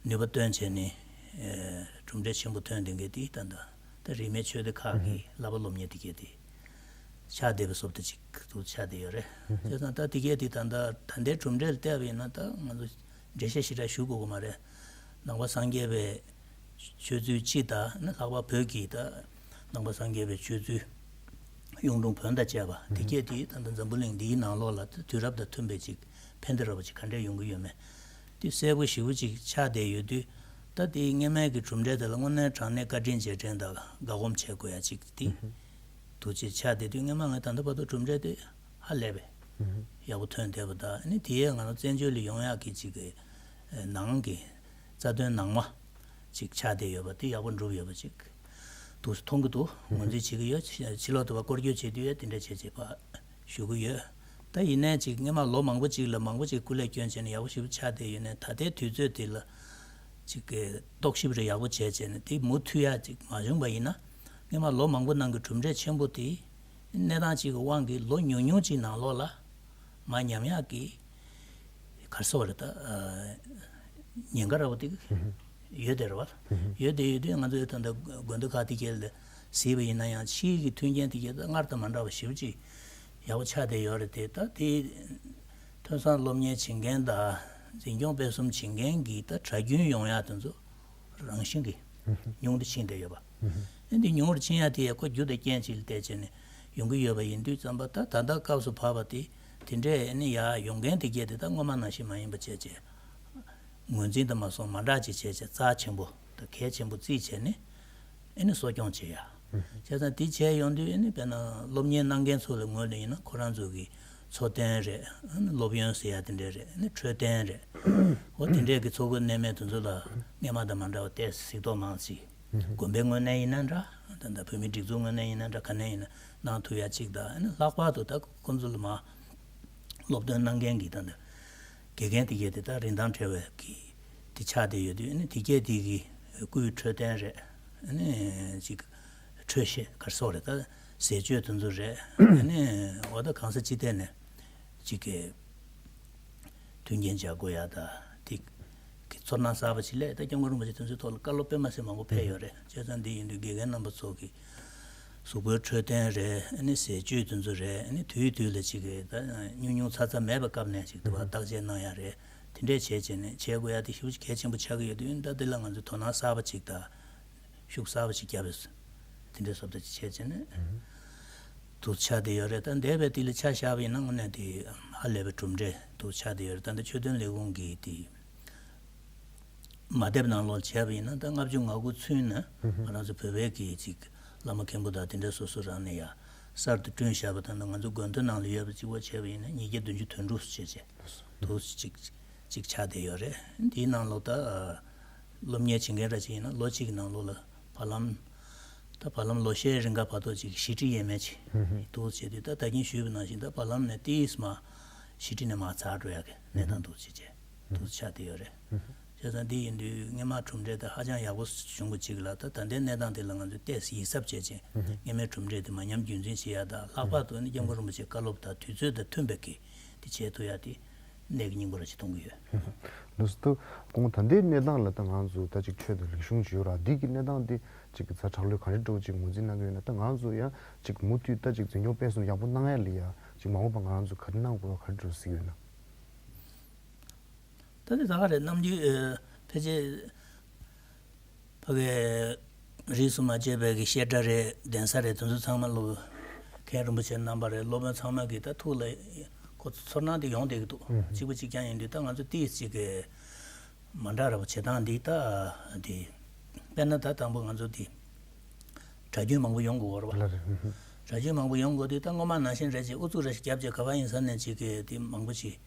ནུས་པ་བཏོན་བྱས་ནས་ཨེ་གྲུབ་འབྲས་ཆེན་པོ་ཐོན་བསྡད་མཁན་དེ་ད་ལྟ་ད་རིས་མེད་ཆོས་སྡེ་ཁག་གི་བསླབ་པ་སློབ་གཉེར་དེ་གས་དེ་ཆགས་བསྡད་པའི་བཟོ་ལྟ་ཅིག་ཏུ་ཆགས་བསྡད་ཡོད་རེད། བྱས་ཙང་ད་དེ་གས་དེ་ད་ལྟ་ད་ལྟའི་གྲུབ་འབྲས་ལ་བལྟས་པ་ཡིན་ན་ད་ང་ཚོ་འགྲེལ་བཤད་ཞེ་དྲག་ཞུ་དགོས་ཀྱི་མ་རེད། ནང་པ་སངས་རྒྱས་པའི་ཆོས་ཚུལ་སྤྱི་དང་། ཨ་ནི་ལྷག་པར་བོད་ཀྱི་ད་ནང་པ་སངས་རྒྱས་པའི་ཆོས་ཚུལ་གཡུང་དྲུང་བོན་དང་བཅས་པ་དེ་གས་དེ་ད་ལྟ་འཛམ་བུ་གླིང་འདིའི་ནང་ལོགས་ལ་ད་དུས་རབས་དང་མཐུན་པའི་ཅིག་ཕན་བདེ་ར་བ་ཅིག་ག་འདྲས་ཡོང་གི་ཡོད་མེད་དེ་གསལ་པོ་ཞེ་པོ་ཅིག་ཆགས་བསྡད་ཡོད་དུས། ད་དེའི་སྔས་མའི་གི་གྲུབ་འབྲས་དེ་ལ་དངོས་གནས་དྲང་གནས་བཀའ་དྲིན་རྗེས་དྲན་དང་དགའ་སྒོམ་བྱེད་དགོས་ཡ་གཅིག་དེ་འདུག་ཅེས་ཆགས་བསྡད་དུས། སྔས་མ་ང་ད་ལྟ་བར་དུ་གྲུབ་འབྲས་དེ་ཧ་ལས་པའི་ཡག་པོ་ཐོན་བསྡད་པ་དང་། ཨ་ནི་དེ་ཡས་ང་རང་བཙན་བྱོལ་ལ་ཡོང་ཡག་གི་གཅིག་གི་ནང་གི་རྩ་དོན་ནང་མ་གཅིག་ཆགས་བསྡད་ཡོད་པ་དེ་ཡག་པོ་འགྲུབ་ཡོད་པ་གཅིག་འདུག་མཐོང་གི་འདུག་ངོས་འཛིན་བྱེད་ཀྱི་ཡོད། ཕྱི་ལོགས་དུ་བ་སྐོར་སྐྱོད་བྱེད་དུས་ཡང་དེ་འདྲ་བྱེད་བྱེད་པ་ཞུ་གི་ཡོད། ད་ཡིན་ནའི་ཅིག་སྔས་མ་ལོ་མང་པོ་ཅིག་ལ་མང་པོ་ཅིག་སྐུ་ལས་བསྐྱོན་བྱས་ནས་ཡག་པོ་ཞེ་པོ་ཆགས་བསྡད་ཡོད་ནའི། ད་ལྟའི་དུས་ཚོད་དེ་ལ་ཅིག་གི་རྟོག་ཞིབ་རེ་ཡག་པོ་བྱས་བྱས་ནས་དེ་མུ་མཐུད་ཡ་ཅིག་མ་བྱུང་པ་ཡིན་ན། སྔས་མ་ལོ་མང་པོ་ནང་གི་གྲུབ་འབྲས་ཆེན་པོ་དེ་གནས་སྟངས་ཅིག་གི་དབང་གིས་ལོ་ཉུང་ཉུང་ཅིག་ནང་ལོགས་ལ་མར་ཉམས་ཡག་གི་ག་རེ་ཟེར་བ་རེད། ད་ཉེན་ཁ་འདྲ་བོ་དེ་ཡོད་དེ་རེད་བ། ཡོད་དེ་ཡོད་དུས་ང་ཚོས་ད་ལྟ་དགོན་སྡེ་ཁག་དེ་གས་ལ་གཟིགས་པ་ཡིན་ན་ཡང་ཕྱིའི་གི་མཐུན་རྐྱེན་དེ་གས་ད་སྔར་དང་མ་འདྲ་བ་ཞེ་པོ་ཅིག་ཡག་པོ་ཆགས་བསྡད་ཡོད་རེད་དེ། ད་དེ་ཐོན་བསམ་སློབ་གཉེར་བྱེད་མཁན་དང་འཛིན་སྐྱོང་སྤེལ་གསུམ་བྱེད་མཁན་གྱི་ད་གྲྭ་རྒྱུན་ཡོང་ཡག་དེ་ཚོ་རང་བཞིན་གྱིས་ཉུང་དུ་ཕྱིན་བསྡད་ཡོད་པ། ཨ་འདི་ཉུང་རུ་ཕྱིན་ཡག་དེ་ཡང་ཁོ་རྒྱུ་དང་རྐྱེན་ཅིག་ལ་བལྟས་བྱས་ནས་ཡོང་གི་ཡོད་པ་ཡིན་དུས་ཙམ་པ། ད་ད་ལྟ་སྐབས་སུ་བབས་པ་དེ་དེ་འདྲས་ཨ་ནི་ཡར་ཡོང་མཁན་དེ་གས་དེ་ད་སྔོན་མ་ནང་བཞིན་མ་ཡིན་པ་བྱས་བྱས། ངོས་འཛིན་དང་མ་སོང་མ་འདྲ་ཅིག་བྱས་བྱས་རྩ་ཆེན་པོ་དང་གལ་ཆེན་པོ་བརྩིས་བྱས་ནས་ཨ་ནི་གསོ་སྐྱོང་བྱེད་ཡ། བྱས་ཙང་དེ་བྱས་ཡོང་དུས་ཨ་ནི་དཔེར་ན་སློབ་གཉེར་གནང་མཁན་ཚོ་ལ་ངོས་ནས་ཡིན་ན་ཁོ་རང་ཚོ་གི་འཚོ་རྟེན་རེད། ཨ་ནི་སློབ་ཡོན་ཟེར་ཡ་དེ་འདྲས་རེད། ཨ་ནི་འཕྲོད་བསྟེན་རེད། འོ་དེ་འདྲས་ཀྱི་འཚོ་གོས་གནས་མལ་དེ་ཚོ་ལ་སྔས་མ་དང་མ་འདྲ་བ་ཏོག་ཙམ་གཟིགས་རྟོག་མང་ཅིག་དགོན་པའི་ངོས་ནས་ཡིན་ན་འདྲ། ད་ལྟ་བོད་མིའི་སྒྲིག་འཛུགས་ངོས་ནས་ཡིན་ན་འདྲ། ག་ནས་ཡིན་ན་གནང་ཐུབ་ཡ་གཅིག་དང་། ཨ་ནི་ལྷག་པར་དུ་ད་ཁོང་ཚོ་ལ་མར་སློབ་སྟོན་གནང་མཁན་གྱི་ད་ལྟ་དགེ་རྒན་དེ་གས་དེ་ད་རིན་ཐང་བྲལ་བའི་གི་དེ་ཆགས་བསྡད་ཡོད་དུས། ཨ་ནི་དེ་གས་དེ་གི་སྐུའི་འཕྲོད་བསྟེན་རེད། ཨ་ནི་ཅིག་འཕྲོད་བཞེས་ག་རེ་ཟེར་དགོས་རེད། ད་ཟས་སྤྱོད་དེ་ཚོ་རེད། ཨ་ནི་འོ་ད་གང་ས་ཅི་ཐད་ནས་ཅིག་གི་མཐུན་རྐྱེན་སྦྱར་དགོས་ཡ་ད་དེ་གི་ཚོར་སྣང་གསར་པ་ཅིག་སླེབས། ད་སྐྱབས་མགོན་རིན་པོ་ཆེ་དེ་ཚོའི་ཐོག་ལ་བཀའ་སློབ་དཔེ་མ་སྲིད་མང་པོ་ཕེབས་ཡོད་རེད། བྱས་ཙང་འདི་ཡིན་དུས་དགེ་རྒན་རྣམ་པ་ཚོ་གི་གཟུགས་པོའི་འཕྲོད་བསྟེན་རེད། ཨ་ནི་ཟས་སྤྱོད་དེ་ཚོ་རེད། ཨ་ནི་དུས་དུས་ལ་ཅིག་གི་ད་ཉུང་ཉུང་ཚ་ཚ་མེད་པའི་སྐབས་ནས་ཅིག་དུ་བ་བརྟག་དཔྱད་གནང་ཡ་རེད། དེ་འདྲས་བྱས་བྱས་ནས་བྱེད་དགོས་ཡ་དེ་ཞེ་པོ་ཅིག་གལ་ཆེན་པོ་ཆགས་ཀྱི་ཡོད་དུས། ད་འདི་ལ་ང་ཚོས་དོ་སྣང་གསར་པ་ཅིག་དང་ཤུགས་གསར་པ་ཅིག་བརྒྱབ་ཡོད། དེ་འདྲའི་བཟོ་ལྟ་ཅིག་བྱས་བྱས་ནས་དུ་ཆགས་བསྡད་ཡོད་རེད། ད་འདས་པའི་དེ་ལ་ཆ་བཞག་པ་ཡིན་ན་དངོས་གནས་དེ་ཧ་ལས་པའི་གྲུབ་འབྲས་དུ་ཆགས་བསྡད་ཡོད་རེད། ད་ལྟ་ཆོས་དོན་ལས་ཁུངས་ཀྱི་དེ་མ་དེབ་ནང་ལོགས་བྱས་པ་ཡིན་ན། ད་ལྔ་བཅུ་ང་དགུ་ཚུན་ནས་ང་རང་ཚོ་བོད་པའི་གི་ཅིག་བླ་མ་མཁན་པོ་དང་དེ་འདྲ་སོ་སོ་རང་ནས་ཡ་གསར་དུ་བསྐྲུན་བཞག་པ་དང་། ད་ང་ཚོ་དགོན་སྡེ་ནང་ལ་ཡོད་པ་གཅིག་པོ་བྱས་པ་ཡིན་ན་ཉིས་བརྒྱ་བདུན་ཅུ་དོན་དྲུག་བྱས་བྱས་དུ་ཅིག་ཅིག་ཆགས་བསྡད་ཡོད་རེད། དེའི་ནང་ལོགས་ད་སློབ་གཉེར་བྱེད་མཁན་འདྲ་ཅིག་ཡིན་ན་ལོ་གཅིག་གི་ནང་ལོགས་ལ་བར་ལམ། ད་བར་ལམ་ལོ་ཤས་རིང་ག་བར་དུ་ཅིག་བཞི་ཁྲི་ཡས་མས་ཅིག་འདུག་བྱས་དུས། ད་ད་གིན་ཞུས་པ་ནང་བཞིན་ད་བར་ལམ་ནས་ཏིས་མ་བཞི་ཁྲི་ནས་མར་ཚར་འགྲོ་ཡག་གི་གནས་སྟངས་འདུག་བྱས་བྱས་འདུག་ཆགས་བསྡད་ཡོད་རེད། བྱས་ཙང་འདི་ཡིན་དུས་སྔས་མ་གྲུབ་འབྲས་དེ་ཧ་ཅང་ཡག་པོ་བྱུང་བ་ཅིག་ལ། ད་ད་ལྟའི་གནས་སྟངས་དེ་ལ་ང་ཚོས་ཏོག་ཙམ་ཡིད་གཟབ་བྱས་བྱས་སྔས་མའི་གྲུབ་འབྲས་དེ་མ་ཉམས་རྒྱུན་འཛིན་བྱེད་ཡག་དང་། ལྷག་པར་དུ་ནི་སྐྱབས་མགོན་རིན་པོ་ཆེའི་བཀའ་སློབ་དང་དུས་ཚོད་དང་མཐུན་པའི་གི་དེ་བྱེད་ཐུབ་ཡག་དེ་གནད་ཀྱི་སྙིང་པོ་ར་ཅིག་མཐོང་གི་ཡོད། ལགས་སོ། ད་ཁོང་ད་ལྟའི་གནས་སྟངས་ལ་ད་ང་ཚོ་ད་ཅིག་ཆོས་དང་རིག་གཞུང་ཅིག་ཡོད་ར། འདི་གི་གནས་སྟངས་འདི་ཅིག་གི་ཚ་དྲག་ལོས་ག་རེ་འགྲོ་ཅིག་ངོས་འཛིན་གནང་གི་ཡོད་ན། ད་ང་ཚོ་ཡང་ཅིག་མུ་མཐུད་ད་ཅིག་འཛིན་སྐྱོང་སྤེལ་གསུམ་ཡག་པོ་གནང་ཡ་ལ་ཡ་ཅིག་མ་འོངས་པ་ང་རང་ཚོ་ག་རེ་གནང་དགོས་ག་རེ་འགྲོ་ཟེར་གི་ཡོད་ན། ད་དེ་ད་ག་རེད། ནམ་རྒྱུན་ཨ་ཕལ་ཆེར་ཕ་གིའི་རིས་སུ་མ་ཆད་པའི་གི་བཤད་གྲྭ་རེད། གདན་ས་རེད། དེ་ཚོ་ཚང་མ་སློབ་མཁན་རིན་པོ་ཆེ་རྣམ་པ་རེད། སློབ་དཔོན་ཚང་མ་གི་ད་ཐུགས་ལ་ཁོ་ཚོ་ཚོར་སྣང་དེ་ཡོང་བསྡད་ཀྱི་འདུག་གཅིག་པ་གཅིག་རྐྱང་ཡིན་དུས་ད་ང་ཚོ་ཏིས་གཅིག་གི་མ་འདྲ་ར་བ་བྱེད་སྟངས་འདི་ད་འདི་དཔེར་ན་ད་དང་པོ་ང་ཚོ་འདི་གྲྭ་རྒྱུན་མང་པོ་ཡོང་དགོས་ར་བ། ལགས་རེད། གྲྭ་རྒྱུན་མང་པོ་ཡོང་དགོས་དུས་ད་སྔོན་མ་ནང་བཞིན་རེད་ཅེས་ཨུ་ཚུགས་རེ་ཞིག་བརྒྱབ་བྱས་ག་པར་ཡིན་ས་ནས་ཅིག་གི་དེ་མང་པོ་ཞིག་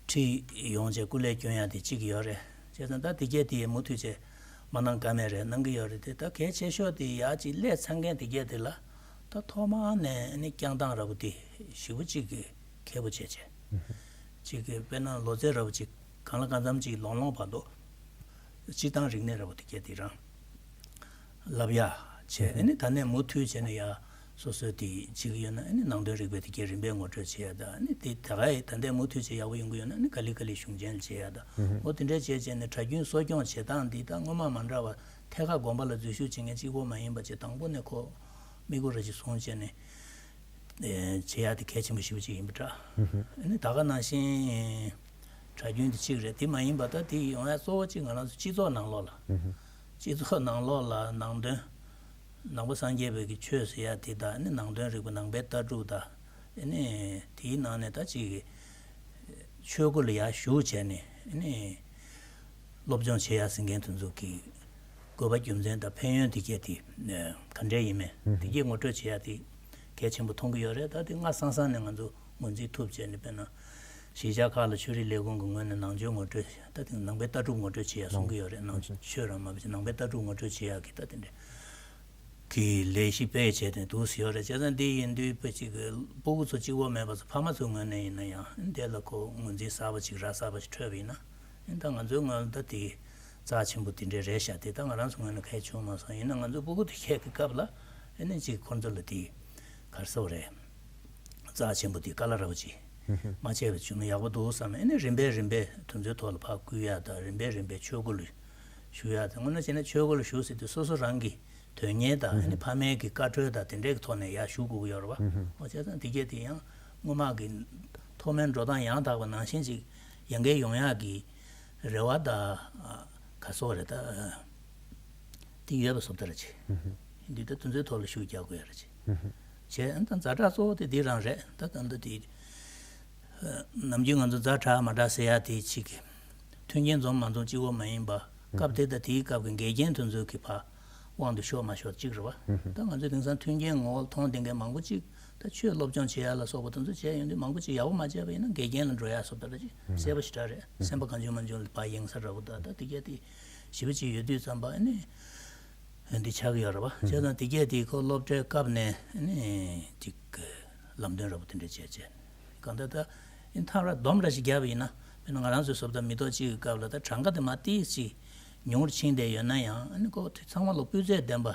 ཁྲིད་ཡོང་བྱས་སྐུ་ལས་སྐྱོན་ཡ་དེ་གཅིག་ཡོད་རེད། བྱས་ཙང་ད་དེ་གས་དེ་མུ་མཐུད་བྱས་མ་གནང་ཀ་མེད་རེད། གནང་གི་ཡོད་རེད་དེ། ད་གལ་ཆེ་ཤོས་དེ་ཡ་ཅིག་སླེབས་ཚར་མཁན་དེ་གས་དེ་ལ་ད་ཐོག་མ་ནས་ནི་བསྐྱངས་སྟངས་ར་བ་དེ་ཞེ་པོ་ཅིག་གི་མཁས་པོ་བྱས་བྱས་ཅིག་གི་དཔེར་ན་ལོ་ཚད་ར་བ་ཅིག་གང་ལ་གང་འཚམ་ཅིག་ལོང་ལོང་བར་དུ་སྤྱིར་བཏང་རིག་གནས་ར་བ་དེ་གས་དེ་རང་བསླབ་ཡ་བྱས། ཨ་ནི་ད་ནས་མུ་མཐུད་བྱས་ནས་ཡ་སོ་སོའི་དེ་བྱེད་ཀྱི་ཡོད་ན། ཨ་ནི་ནང་དོན་རིག་པའི་དེ་གའི་རིམ་པས་ངོ་སྤྲོད་བྱེད་ཡ་དང་། ཨ་ནི་དེ་ད་ག་ཡི་ད་ལྟའི་མུ་མཐུད་བྱས་ཡག་པོ་ཡོང་གི་ཡོད་ན་ཨ་ནི་ག་ལེ་ག་ལེ་གཞུང་ཆེན་བྱེད་ཡ་དང་། འོ་དེ་འདྲ་བྱས་བྱས་ནས་གྲྭ་རྒྱུན་གསོ་སྐྱོང་བྱེད་སྟངས་འདི་ད་སྔོན་མ་མ་འདྲ་བ། ཐད་ཀར་དགོན་པ་ལ་འཛུལ་ཞུགས་བྱེད་མཁན་གཅིག་པོ་མ་ཡིན་པ་བྱས་དང་པོ་ནས་ཁོ་དམིགས་ཡུལ་རེ་ཞིག་བཟུང་བྱས་ནས་ཨེ་བྱེད་ཡ་དེ་གལ་ཆེན་པོ་ཞེ་པོ་ཅིག་ཡིན་པ་འདྲ། ཨ་ནི་ད་ག་ནང་བཞིན་གྲྭ་རྒྱུན་དེ་གཅིག་རེད། དེ་མ་ཡིན་པ་ད་དེ་ཡོང་ཡ་གཙོ་བོ་གཅིག་ང་རང་ཚོ་སྤྱི་ཚོགས་ནང་ལོགས་ལ། སྤྱི་ཚོགས་ནང་ལོགས་ལ་ནང་དོན། ནང་པ་སངས་རྒྱས་པའི་གི་ཆོས་ཟེར་ཡ་དེ་དང་། ཨ་ནི་ནང་དོན་རིག་པ་ནང་པའི་ལྟ་གྲུབ་དང་། ཨ་ནི་དེའི་ནང་ནས་ད་ཅིག་ཆོས་སྒོ་ལ་ཡར་ཞུགས་བྱས་ནས། ཨ་ནི་ སློབ་སྦྱོང་བྱེད་ཡ་ཟེར་མཁན་དེ་ཚོ་གི་དགོས་པ་རྒྱུ་མཚན་དང་ཕན་ཡོན་དེ་གས་དེ་ག་འདྲས་ཡིན་མིན་དེ་གས་ངོ་སྤྲོད་བྱེད་ཡ་དེ་གལ་ཆེན་པོ་མཐོང་གི་ཡོད་རེད། ད་དེ་སྔ་སང་སང་ནས་ང་ཚོ་ངོས་འཛིན་ཐུབ་བྱས་ནས། དཔེར་ན་གཞིས་ཆགས་ཁག་ལ་ཆོས་རིག་ལས་ཁུངས་ཀྱི་ངོས་ནས་ནང་ཆོས་ངོ་སྤྲོད། ད་དེ་ནང་པའི་ལྟ་གྲུབ་ངོ་སྤྲོད་བྱེད་ཡ་གསུང་གི་ཡོད་རེད། ནང་ཆོས་རང་མ་བྱས་ནང་པའི་ལྟ་གྲུབ་ངོ་སྤྲོད་བྱེད་ཡ་གི་ད་དེ་འདྲས་གི་ལས་གཞི་སྤེལ་བྱས་ཏེ་འདུག་སེ་ཡོད་རེད། བྱས་ཙང་འདི་ཡིན་དུས་དཔེ་ཅིག་གི་སྤུ་གུ་ཚོ་གཅིག་པོ་མེད་པ་ཚོ་ཕ་མ་ཚོའི་ངོས་ནས་ཡིན་ན་ཡང་དེ་ལ་ཁོ་ངོས་འཛིན་གསར་པ་ཅིག་ར་གསར་པ་ཅིག་འཕྲོད་པ་ཡིན་ན། ད་ང་ཚོའི་ངོས་ལ་ད་དེ་རྩ་ཆེན་པོ་དེ་འདྲས་རེད་ཤག་དེ་ད་ང་རང་ཚོའི་ངོས་ནས་གལ་བྱུང་མ་སོང་། ཡིན་ན་ང་ཚོའི་སྤུ་གུ་དེ་ཁྱེད་ཀྱི་སྐབས་ལ་ཨེ་ནི་ཅིག་ཁོང་ཚོ་ལ་དེ་ག་རེ་ཟེར་དགོས་རེད། རྩ་ཆེན་པོ་དེ་དཀའ་ལས་ར་བ་ཅིག་མ་བྱས་པ་བྱུང་ན་ཡག་པོ་འདུག་བསམ། ཨེ་ནི་རིམ་པས་རིམ་པས་དེ་ཚོའི་ཐོག་ལ་ཕར་བསྐུལ་ཡ་དང་། རིམ་པས་རིམ་པས་ཆོས་སྒོ་ལ་ཞུགས་ཡ་དང་། དངོས་གནས་བྱས་ན་ཆོས་སྒོ་ལ་ཞུགས་ཟེར་དུས་སོ་སོ་རང་གི་དོན་གཉེར་དང་ཨེ་ནི་ཕ་མའི་གི་བཀའ་འཁྲོལ་དང་དེ་འདྲའི་གི་ཐོག་ནས་ཡར་ཞུགས་དགོས་ཀྱི་ཡོད་རེད་བ། ཨོ་བྱས་ཙང་དེ་གས་དེ་ཡང་སྔོན་མ་གི་ཐོག་མའི་འགྲོ་སྟངས་ཡང་དག་པ་ནང་བཞིན་ཅིག་ཡང་བསྐྱར་ཡོང་ཡག་གི་རེ་བ་དང་ག་སོགས་རེད་ད། དེ་ཡོད་པ་བཟོ་ལྟ་ར་ཅིག་འདི་ལྟ་དེ་ཚོའི་ཐོག་ལ་ཤུགས་རྒྱག་དགོས་ཡ་ར་ཅིག་བྱས་ཨ་ནི་ད་ཛ་དྲག་གཙོ་བོ་དེ་འདི་རང་རེད། ད་ད་ལྟ་དེ་ནམ་རྒྱུན་ང་ཚོ་ཛ་དྲག་མ་དྲག་ཟེར་ཡ་དེ་ཅིག་མཐུན་རྐྱེན་འཛོམས་མ་འཛོམས་གཅིག་པོ་མ་ཡིན་པ། སྐབས་དེ་དང་དེའི་སྐབས་ཀྱི་འགལ་རྐྱེན་དེ་ཚོ་གི་ཕར་དབང་དུ་ཤོར་མ་ཤོར་གཅིག་རེད་བ། ད་ང་ཚོས་དེང་སང་མཐུན་རྐྱེན་ངོ་བོ་མཐོང་བསྡད་མཁན་མང་པོ་ཅིག་ད་ཆོས་སློབ་སྦྱོང་བྱེད་ཡ་ལ་སོགས་པ་དེ་ཚོ་བྱས་ཡོང་དུས་མང་པོ་ཅིག་ཡག་པོ་མ་བྱས་པ་ཡིན་ན་འགལ་རྐྱེན་ལ་འགྲོ་ཡ་སོགས་ད་ར་ཅིག་གསལ་པོ་ཞེ་དྲག་རེད། སེམས་པ་གང་བྱུང་མ་བྱུང་ལ་ཕར་གཡེང་ས་འདྲ་པོ་ད་ད་དེ་གས་དེ་ཞེ་པོ་ཅིག་ཡོད་དུས་ཙམ་པ་ཨ་ནི། འདི་ཆགས་ཀྱི་ཡོད་རེད་བ། བྱས་ཙང་དེ་གས་དེ་ཁོ་སློབ་གྲྭའི་སྐབས་ནས་ནི་ཅིག་ལམ་སྟོན་འདྲ་པོ་དེ་འདྲ་བྱས་བྱས། གང་ལྟར་ད་ཨིན་ཐང་ར་སྡོམ་ར་ཞིག་བརྒྱབ་པ་ཡིན་ན། དཔེར་ན་ང་རང་ཚོའི་བཟོ་ལྟ་མི་ཐོག་གཅིག་གི་སྐབས་ལ་ད་གྲངས་ཀ་དེ་མར་ཏིག་ཅིག་ཉུང་རུ་ཕྱིན་བསྡད་ཡོད་ན་ཡང་། ཨ་ནི་ཁོ་དེ་ཚང་མ་ལོ་སྤུས་ཚད་ལྡན་པ་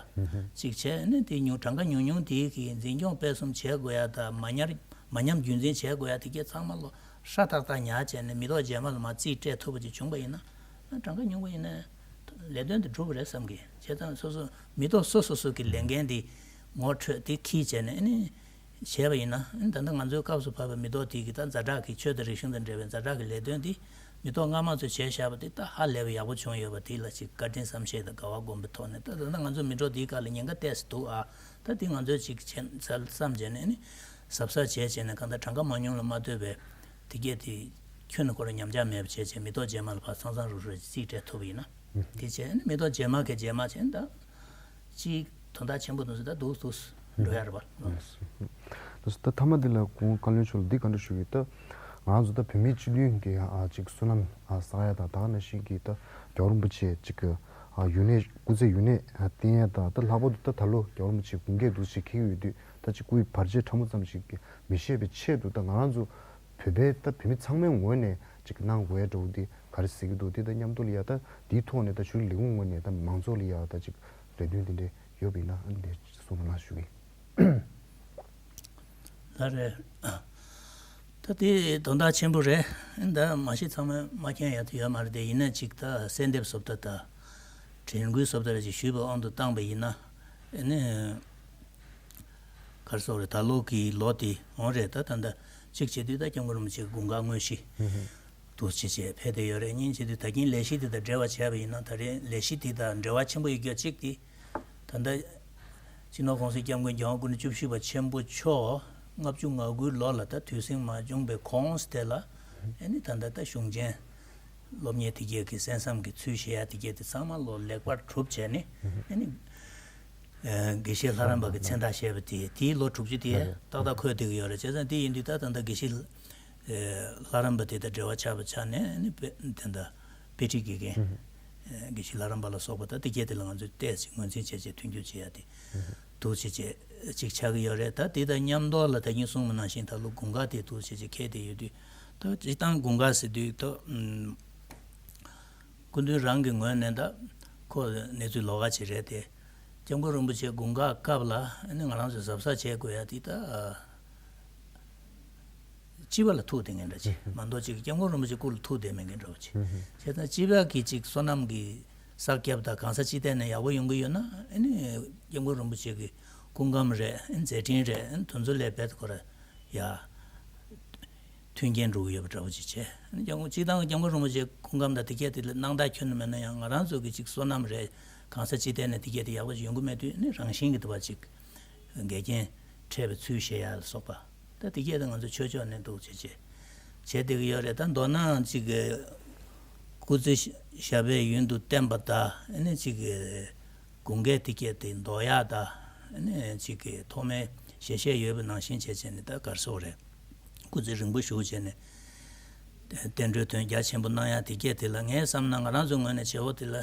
ཅིག་བྱས། ཨ་ནི་དེ་ཉུང་གྲངས་ཀ་ཉུང་ཉུང་དེ་གི་འཛིན་སྐྱོང་སྤེལ་གསུམ་བྱེད་དགོས་ཡ་དང་། མ་ཉར་མ་ཉམས་རྒྱུན་འཛིན་བྱེད་དགོས་ཡ་དེ་གས་ཚང་མ་ལོ་ཧྲ་ཐག་ཐག་ཉར་བྱས་ནས་མི་ཐོག་རྗེས་མ་ལ་མར་རྩིས་སྤྲད་ཐུབ་པ་ཅིག་བྱུང་པ་ཡིན་ན། གྲངས་ཀ་ཉུང་པོ་ཡིན་ན་ལས་དོན་དེ་འགྲུབ་པ་རེད་བསམ་གི། བྱས་ཙང་སོ་སོ་མི་ཐོག་སོ་སོ་སོ་གི་ལས་འགན་དེ་ངོ་འཕྲོད་དེ་འཁྱེར་བྱས་ནས་ཨ་ནི་བྱས་པ་ཡིན་ན། ཨ་ནི་ད་ལྟ་ང་ཚོའི་སྐབས་སུ་བབས་པའི་མི་ཐོག་དེ་གི་ད་ཛ་དྲག་གི་ཆོས་དང་རིག་གཞུང་དང་འབྲེལ་བའི་ཛ་དྲག་གི་ལས་དོན་དེ་མི་ཐོག་སྔ་མ་ཚོས་བྱས་བཞག་པ་དེ་ད་ཧ་ལས་པ་ཡག་པོ་བྱུང་ཡོད་པ་དེ་ལ་ཅིག་བཀའ་དྲིན་བསམ་ཤེས་དང་དགའ་བ་སྒོམ་པའི་ཐོག་ནས། ད་ད་ལྟ་ང་ཚོ་མི་ཐོག་དེའི་སྐབས་ལ་ཉེན་ཁ་ཏོག་ཙམ་འདུག་ཨ། ད་དེ་ང་ཚོས་ཅིག་བྱས་བསམ་བྱས་ནས་ཨ་ནི་གཟབ་གཟབ་བྱས་བྱས་ནས། གང་ལྟར་གྲངས་ཀ་མང་ཉུང་ལ་མ་ལྟོས་པའི་དེ་གས་དེ་ཁྱོན་ནས་ཁོ་རང་ཉམས་ཆག་མེད་པ་བྱས་བྱས། མི་ཐོག་རྗེས་མ་ལ་ཕར་ཚང་ཚང་རུག་རུག་རྩིས་སྤྲད་ཐུབ་པ་ཡིན་ན། དེ་བྱས་ནས་མི་ཐོག་རྗེས་མ་གི་རྗེས་མ་བྱས་ན་ད་ཅིག་དོན་དག་ཆེན་པོ་འདུག་ཟེར། ད་འདུག་འདུག་འགྲོ་ཡ་རེད་པ། ད་ད་མཐའ་མ་འདི་ལ་ཁོང་བཀའ་བློན་མཆོག་ལ་འདི་ག་འདྲ་ཞུ་གི། ད་ང་ཚོ་ད་བོད་མིའི་སྤྱི་མཐུན་གྱི་ཨ་ཅིག་བསོད་ནམས་ཨ་བསགས་ཡ་དང་། ད་ག་ནང་བཞིན་གྱི་ད་རྒྱལ་བ་རིན་པོ་ཆེ་ཅིག་གི་ཨ་ཡོན་གནས་སྐུ་ཚེ་ཡུན་གནས་ཨ་བརྟན་ཡ་དང་། ད་ལྷག་པར་དུ་ད་ད་ལོ་རྒྱལ་བ་རིན་པོ་ཆེ་དགུང་སྐད་འདུག་ཅིག་འཁེལ་གྱི་ཡོད་དུས། ད་ཅིག་སྐུའི་བར་ཆད་ཕྲ་མོ་ཙམ་ཞིག་མི་བཤད་པའི་ཆེད་དུ། ད་ང་རང་ཚོ་བོད་པའི་ད་བོད་མི་ཚང་མའི་ངོས་ནས་ཅིག་གནང་དགོས་ཡ་འདྲ་བོ་འདི་ག་རེ་ཟེར་གྱི་འདུག། དེ་དང་མཉམ་དུ་ལ་ཡ་ད་འདིའི་ཐོག་ནས་ད་ཆོས་རིག་ལས་ཁུངས་ངོས་ནས་ད་མང་ཚོགས་ལ་ཡ་ད་ཅིག་ལས་དོན་དེ་འདྲ་ཡོད་པ་ཡིན་ན། ཨ་ནི་དེ་གསུང་རོགས་གནང་ཞུ་གི། ལགས་རེད། ད་དེ་དོན་དག་ཆེན་པོ་རེད། ད་མ་གཞི་ཚང་མས་མ་མཁྱེན་ཡ་དེ་ཡོད་མ་རེད་དེ། ཡིན་ན་ཅིག་ད་གསལ་འདེབས་བཟོ་ལྟ་དང་དྲན་སྐུལ་བཟོ་ལྟ་རེ་ཅིག་ཞུས་པའི་དབང་དུ་བཏང་པ་ཡིན་ན། ཨ་ནི། ག་རེ་ཟེར་དགོས་རེད། ད་ལོ་གི་ལོ་དེ་འོང་རེད། ད་ད་ལྟ་གཅིག་བྱེད་དུས་ད་སྐྱབས་མགོན་རིན་པོ་ཆེའི་དགུང་གྲངས་དངོས་གཞི་འདུག་བྱས་བྱས་ཕེབས་བསྡད་ཡོད་རེད། གཉིས་བྱེད་དུས་ད་གིན་ལས་གཞི་དེ་དང་འབྲེལ་བ་བྱས་པ་ཡིན་ན། ད་རེས་ལས་གཞི་དེ་དང་འབྲེལ་བ་ཆེན་པོ་ཡོད་རྒྱུ་གཅིག་དེ། ད་ལྟ་སྤྱི་ནོར་༸གོང་ས་༸སྐྱབས་མགོན་༸རྒྱལ་དབང་སྐུ་ཕྲེང་བཅུ་བཞི་པ་ཆེན་པོ་མཆོག་ལྔ་བཅུ་ང་དགུའི་ལོ་ལ་ད་དུས་ཟིང་མ་བྱུང་པའི་གོང་དེ་ལ། ཨ་ནི་ད་ལྟ་ད་གཞུང་ཆེན་སློབ་གཉེར་དེ་གས་ཀྱི་གསན་བསམ་གྱི་ཚུལ་བཞེས་ཡ་དེ་གས་དེ་ཚང་མ་ལོ་ལེགས་པར་གྲུབ་བྱས་ནས། ཨ་ནི། ཨ། དགེ་བཤེས་ལྷ་རམས་པ་གི་མཚན་རྟགས་བཞེས་པ་དེ་དེའི་ལོ་དྲུག་ཅུ་དེ་ཏག་ཏག་འཁོད་བསྡད་ཀྱི་ཡོད་རེད། བྱས་ཙང་དེ་ཡིན་དུས་ད་ད་ལྟ་དགེ་བཤེས་ལྷ་རམས་པ་དེ་དང་འབྲེལ་བ་ཆགས་པ་ཆགས་ནས། ཨ་ནི་དཔེ་དེ་འདྲ་དཔེ་ཁྲིད་དགེ་རྒན། ཨ། དགེ་བཤེས་ལྷ་རམས་པ་ལ་སོགས་པ་ད་དེ་གས་དེ་ལ་ང་ཚོས་ཏོག་ཙམ་ངོས་འཛིན་བྱས་བྱས་མཐུན་འགྱུར་བྱེད་ཡ་དེ་འདུག་བྱས་བྱས་ཅིག་ཆགས་ཀྱི་ཡོད་རེད། ད་དེ་དང་མཉམ་དུ་ལ་ད་གིན་གསུངས་པ་ནང་བཞིན་ད་ལོ་དགུང་གྲངས་དེ་འདུག་བྱས་བྱས་འཁེལ་བསྡད་ཡོད་དུས། ད་སྤྱིར་བཏང་དགུང་གྲངས་ཟེར་དུས་ད། ཨུམ། སྐུ་མདུན་རང་གི་ངོས་ནས་ད་ཁོ་གནས་ཚུལ་ལོགས་ཀ་ཅིག་རེད་དེ། སྐྱབས་མགོན་རིན་པོ་ཆེ་དགུང་གྲངས་སྐབས་ལ་ཨ་ནི་ང་རང་ཚོས་གཟབ་གཟབ་བྱེད་དགོས་ཡ་དེ་ད། ཨ། སྤྱི་པ་ལ་ཐུག་བསྡད་མཁན་འདྲ་ཅིག་མ་གཏོགས་ཅིག་སྐྱབས་མགོན་རིན་པོ་ཆེ་སྐུ་ལ་ཐུག་བསྡད་མེད་མཁན་འདྲ་བོ་ཅིག་བྱས་ཙང་སྤྱི་པ་གི་ཅིག་བསོད་ནམས་ཀྱི་བསགས་རྒྱབ་དང་གང་ས་ཅི་ཐད་ནས་ཡག་པོ་ཡོང་གི་ཡོད་ན། ཨ་ནི་སྐྱབས་མགོན་རིན་པོ་ཆེ་གི་སྐུ་ཁམས་རེད། ཨ་ནི་མཛད་འཕྲིན་རེད། ཨ་ནི་དེ་ཚོ་ལ་རྦད་དེ་ཁོ་རང་ཡ། མཐུན་རྐྱེན་འགྲོ་གི་ཡོད་པ་འདྲ་བོ་ཅིག་བྱས། སྐྱབས་མགོན་སྤྱིར་བཏང་སྐྱབས་མགོན་རིན་པོ་ཆེ་སྐུ་ཁམས་དང་དེ་གས་དེ་ལ་སྣང་དག་ཁྱོན་ནས་མེད་ན་ཡང་། ང་རང་ཚོ་གི་ཅིག་བསོད་ནམས་རེད། གང་ས་ཅི་ཐད་ནས་དེ་གས་དེ་ཡག་པོ་ཞིག་ཡོང་གི་མེད་དུས་ནི་རང་བཞིན་གྱིས་དེ་བ་ཅིག་འགལ་རྐྱེན་འཕྲད་པའི་ཚུལ་བཞེས་ཡ་ལ་སོགས་པ། ད་དེ་གས་དེ་ང་ཚོ་ཆོས་ཕྱོགས་ནས་འདུག་བྱས་བྱས་བྱས་བསྡད་ཀྱི་ཡོད་རེད། ད་མདོར་ན་ཅིག་ སྐུ་ཚེ་ཞབས་པད་ཡུན་དུ་བརྟན་པ་དང་ཨ་ནི་གཅིག་གི་དགུན་ཁའི་དེ་སྐད་དེ་ལྡོག་ཡག་དང་ཨ་ནི་གཅིག་གི་ཐོག་མའི་ཞལ་བཞེས་ཡོད་པ་ནང་བཞིན་བྱས་བྱས་ནས་ད་གར་སོགས་རེད། སྐུ་ཚེ་རིང་པོ་བཞུགས་བྱས་ནས་བསྟན་འགྲོའི་དོན་རྒྱ་ཆེན་པོ་གནང་ཡག་དེ་སྐད་དེ་ལ་ངས་བསམ་ན་ང་རང་ཚོའི་ངོས་ནས་བྱེད་པོ་དེ་ལ་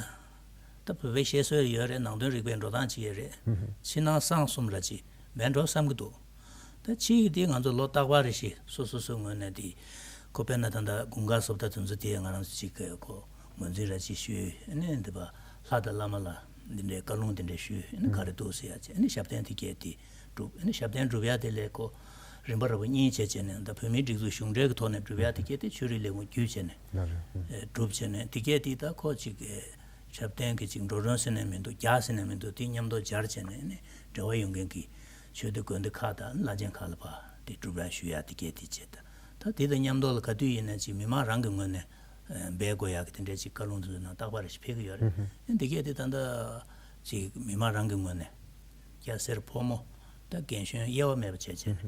ད་བོད་པའི་བཤད་སྲོལ་ཡོད་རེད། ནང་དོན་རིག་པའི་འགྲོ་སྟངས་ཅིག་ཡོད་རེད། ཕྱི་ནང་གསང་གསུམ་ར་ཅིག་མེད་འགྲོ་བསམ་གྱི་འདུག་ད་ཕྱིའི་དེ་ང་ཚོ་ལོ་རྟག་པར་རེ་བཞིན་སོ་སོ་སོའི་ངོས་ནས་དེ་ཁོ་དཔེར་ན་ད་ལྟ་དགུན་ཁ་སོབ་ད་དེ་ཚོ་དེ་ང་རང་ཚོ་གཅིག་གི་ཁོ་ངོས་འཛིན་ར་ཅིག་ཞུས་ཨ་ནི་འདི་པ་ལྷ་དང་བླ་མ་ལ་འདི་འདྲའི་བཀའ་ལུང་འདི་འདྲའི་ཞུས་ཨ་ནི་ག་རེ་འདུག་ཟེར་ཡ་ཅིག་ཨ་ནི་ཞབས་བརྟན་དེ་གས་དེ་སྒྲུབ་ཨ་ནི་ཞབས་བརྟན་སྒྲུབ་ཡ་དེ་ལས་ཁོ་རིམ་པ་ར་བ་གཉིས་བྱས་བྱས་ནས་ད་བོད་མིའི་སྒྲིག་འཛུགས་གཞུང་འབྲེལ་གྱི་ཐོག་ནས་སྒྲུབ་ཡ་དེ་གས་དེ་ཆོས་རིག་ལས་ཁུངས་བརྒྱུད་བྱས་ནས་ལགས་རེད། ཨེ་སྒྲུབ་བྱས་ནས་དེ་གས་དེ་ད་ཁོ་གཅིག་གི་ཞབས་བརྟན་གྱི་གཅིག་འགྲོ་གྲོན་ཟེར་ནས་མི་འདུག་རྒྱག་ཟེར་ནས་མི་འདུག་དེ་མཉམ་དུ་སྦྱར་བྱས་ནས་ནི་འབྲེལ་བ་ཡོད་མཁན་གྱི་ཆོས་སྡེ་དགོན་སྡེ་ཁག་དང་བླ་ཆེན་ཁག་ལ་ཕར་དེ་སྒྲུབ་ར་ཞུ་ཡ་དེ་གས་དེ་བྱས། ད་ད་དེ་དང་མཉམ་དུ་ལ་ག་དུས་ཡིན་ན་ཅིག་མི་མང་རང་གི་ངོས་ནས་ཨ་འབད་དགོས་ཡ་གི་དེ་འདྲའི་ཅིག་བཀའ་ལུང་དེ་ཚོ་ནང་རྟག་པར་ཞིག་ཕེབས་ཀྱི་ཡོད་རེད། ཨ་དེ་གས་དེ་ད་ལྟ་ཅིག་མི་མང་རང་གི་ངོས་ནས་སྐྱ་སེར་ཕོ་མོ་ད་རྒན་གཞོན་དབྱེ་བ་མེད་པ་བྱས་བྱས་ནས་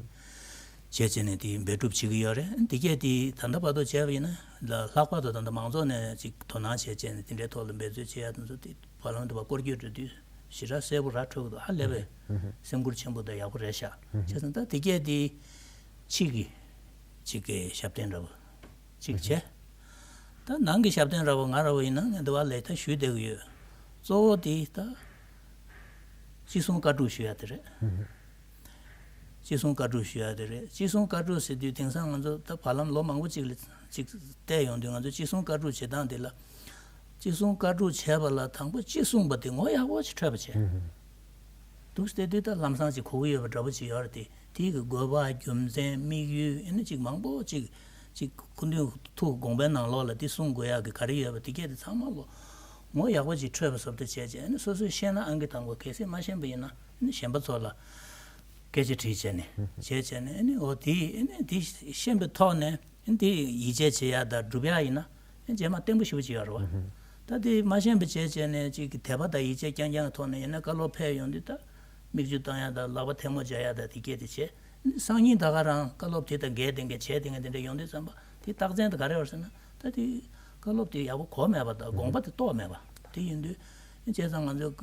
བྱས་བྱས་ནས་དེ་འབད་སྒྲུབ་བྱེད་ཀྱི་ཡོད་རེད། ཨ་དེ་གས་དེ་ད་ལྟ་བར་དུ་བྱས་པ་ཡིན་ན་ལ་ལྷག་པར་དུ་ད་ལྟ་མང་ཚོགས་ནས་ཅིག་དོ་སྣང་བྱས་བྱས་ནས་དེ་འདྲའི་ཐོག་ལ་འབད་རྩོལ་བྱེད་ཡ་དེ་ཚོ་དེ་བར་ལམ་དུ་བ་སྐོར་སྐྱོད་འགྲོ་དུས་ཞེ་དྲག་གསལ་པོ་ར་འཕྲོད་ཀྱི་འདུག་ཧ་ལས་པའི་སེམས་ཁུར་ཆེན་པོ་དང་ཡག་པོ་རེད་ཤག་བྱས་ཙང་ད་དེ་གས་དེ་ཕྱི་གི་གཅིག་གི་ཞབས་བརྟན་འདྲ་པོ་གཅིག་བྱས། ད་ནང་གི་ཞབས་བརྟན་འདྲ་པོ་ང་འདྲ་པོ་ཡིན་ན་ངས་འདི་བ་ལས་ད་ཞུས་བསྡད་ཀྱི་ཡོད། གཙོ་བོ་དེ་ད་ཅི་གསུང་བཀའ་སྒྲུབ་ཞུ་ཡ་དེ་རེད། ཅི་གསུང་བཀའ་སྒྲུབ་ཞུ་ཡ་དེ་རེད། ཅི་གསུང་བཀའ་སྒྲུབ་ཟེར་དུས་དེང་སང་ང་ཚོ་ད་བར་ལམ་ལོ་མང་པོ་ཅིག་ལ་ཅིག་བལྟས་ཡོང་དུས་ང་ཚོ་ཅི་གསུང་བཀའ་སྒྲུབ་བྱེད་སྟངས་དེ་ལ། ཅི་གསུང་བཀའ་སྒྲུབ་བྱས་པ་ལ་དང་པོ་ཅི་གསུངས་པ་དེ་ངོ་ཡག་པོ་ཞིག་འཕྲོད་པ་བྱས། འདུག་སྟེ་དུས་ད་ལམ་སང་ཅིག་གོ་གི་ཡོད་པ་འདྲ་པོ་ཅིག་ཡོད་རེད་དེ། དེའི་གི་དགོས་པ་རྒྱུ་མཚན་དམིགས་ཡུལ་ཨེ་ནི་ཅིག་མང་པོ་ཅིག་ཅིག་སྐུ་མདུན་ཐུགས་དགོངས་པའི་ནང་ལོགས་ལ་དེ་གསུང་དགོས་ཡག་གི་ག་རེ་ཡོད་པ་དེ་གས་དེ་ཚང་མ་ལོ་ངོ་ཡག་པོ་ཅིག་འཕྲོད་པ་བཟོ་ལྟ་བྱས་བྱས་ཨེ་ནི་སོ་སོས་ཤེས་ན་ཨང་ཀི་དང་པོ་གལ་སྲིད་མ་ཤེས་པ་ཡིན་ན་ཨེ་ནི་གཞན་པ་ཚོ་ལ་སྐད་ཆ་དྲིས་བྱས་ནས་བྱས་བྱས་ནས་ཨེ་ནི་འོ་དེ་ཨེ་ནི་དེ་ཤེས་པའི་ཐོག་ནས། འདི་ཡིད་ཆེས་བྱེད་ཡ་དང་སྒྲུབ་ཡ་ཡིན་ན་རྗེས་མ་བརྟན་པོ་ཞེ་པོ་ཅིག་ཡོད་རེད་བ། ད་དེ་མ་ཤེས་པ་བྱས་བྱས་ནས་ཅིག་གི་དད་པ་དང་ཡིད་ཆེས་རྐྱང་རྐྱང་གི་ཐོག་ནས་ཡིན་ན་བཀའ་སློབ་ཕེབས་ཡོང་དུས་ད་མིག་ཆུ་བཏང་ཡ་དང་ལག་པ་ཐལ་མོ་སྦྱར་ཡ་དང་དེ་སྐད་དེ་བྱས། སང་ཉིན་ད་ག་རང་བཀའ་སློབ་དེ་དང་འགལ་དེ་འགལ་བྱས་དེ་འགལ་དེ་འདྲ་ཡོང་དུས་ཙམ་པ་དེ་རྟགས་མཚན་དེ་ག་རེ་ཡོད་ཟེར་ན་ད་དེ་བཀའ་སློབ་དེ་ཡག་པོ་གོ་མེད་པ་དང་དགོངས་པ་དེ་རྟོགས་མེད་པ་དེ་ཡིན་དུས་བྱས་ཙང་ང་ཚོས་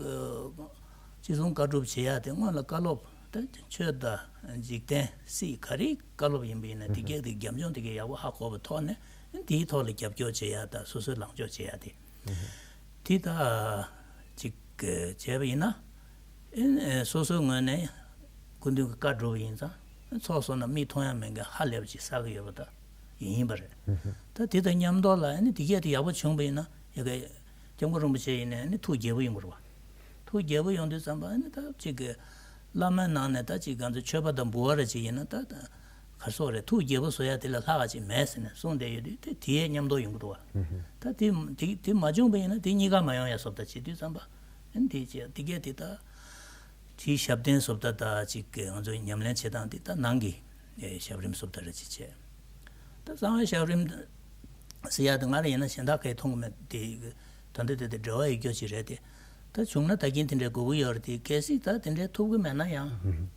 ཅི་གསུང་བཀའ་སྒྲུབ་བྱེད་ཡ་དེ་སྔོན་ལ་བཀའ་སློབ། ད་ཆོས་དང་འཇིག་རྟེན་སྲིད་ག་རེའི་བཀའ་སློབ་ཡིན་པ་ཡིན་ན་དེ་གས་དེ་རྒྱབ་ལྗོངས་དེ་གས་ཡག་པོ་ཧ་གོ་བའི་ཐོག་ནས་དེའི་ཐོག་ལ་རྒྱབ་སྐྱོར་བྱེད་ཡ་དང་སོ་སོའི་ལངས་ཕྱོགས་བྱེད་ཡ་དེ། དེ་ད་ཅིག་བྱས་པ་ཡིན་ན་སོ་སོའི་ངོས་ནས་སྐུ་མདུན་གྱི་བཀའ་སྒྲུབ་པ་ཡིན་ཙང་ཚོགས་སོང་ན་མིག་མཐོང་ཡ་མེད་མཁན་ཧ་ལས་པ་ཅིག་བསགས་ཀྱི་ཡོད་པ་ད་ཡིན་ཡིན་པ་རེད། ད་དེ་དང་མཉམ་དུ་ལ་དེ་གས་དེ་ཡག་པོ་བྱུང་བ་ཡིན་ན་ཡ་གི་སྐྱབས་མགོན་རིན་པོ་ཆེ་ཡིན་ནའི་ཐུགས་དགྱེས་པོ་ཡིན་པ་རེད་བ། ཐུགས་དགྱེས་པོ་ཡོང་དུས་ཙམ་པ་ཨ་ནི་ད་ཅིག་གི་བླ་མའི་ནང་ནས་ད་ཅིག་ང་ཚོ་ཆོས་པ་དང་འབུལ་བ་རེ་ཅིག་ཡིན་ན་ད་ད་གར་སོགས་རེད་ཐུགས་དགྱེས་པོ་བཟོ་ཡ་དེ་ལས་ལྷག་ག་ཅིག་མེད་ཟེར་ནས་གསུངས་བསྡད་ཡོད་དུས་དེ་དེའི་མཉམ་དུ་ཡོང་གི་འདུག་བ། ད་དེ་དེ་དེ་མ་བྱུང་བ་ཡིན་ན་དེ་གཉིས་ཀ་མ་ཡོང་ཡ་བཟོ་ལྟ་བྱེད་དུས་ཙམ་པ་ཨ་ནི་དེ་བྱས་དེ་གས་དེ་ད་དེའི་ཞབས་བརྟན་བཟོ་ལྟ་ད་ཅིག་གི་ང་ཚོ་ཉམས་ལེན་བྱེད་སྟངས་དེ་ད་ནང་གི་ཞབས་རིམ་བཟོ་ལྟ་རེ་ཅིག་བྱས། ད་གསང་བའི་ཞབས་རིམ་ཟེར་ཡ་དེ་ང་རང་ཡིན་ན་གཞན་དག་གིས་མཐོང་གི་མེད་དེ། ད་འདི་དེ་དེ་འབྲེལ་བ་ཡོད་རྒྱུ་ཅིག་རེད་དེ། ད་བྱུང་ན་ད་གིན་དེ་འདྲའི་དགོས་ཀྱི་ཡོད་རེད་དེ་གལ་སྲིད་ད་དེ་འདྲའི་ཐུབ་ཀྱི་མེད་ན་ཡང་།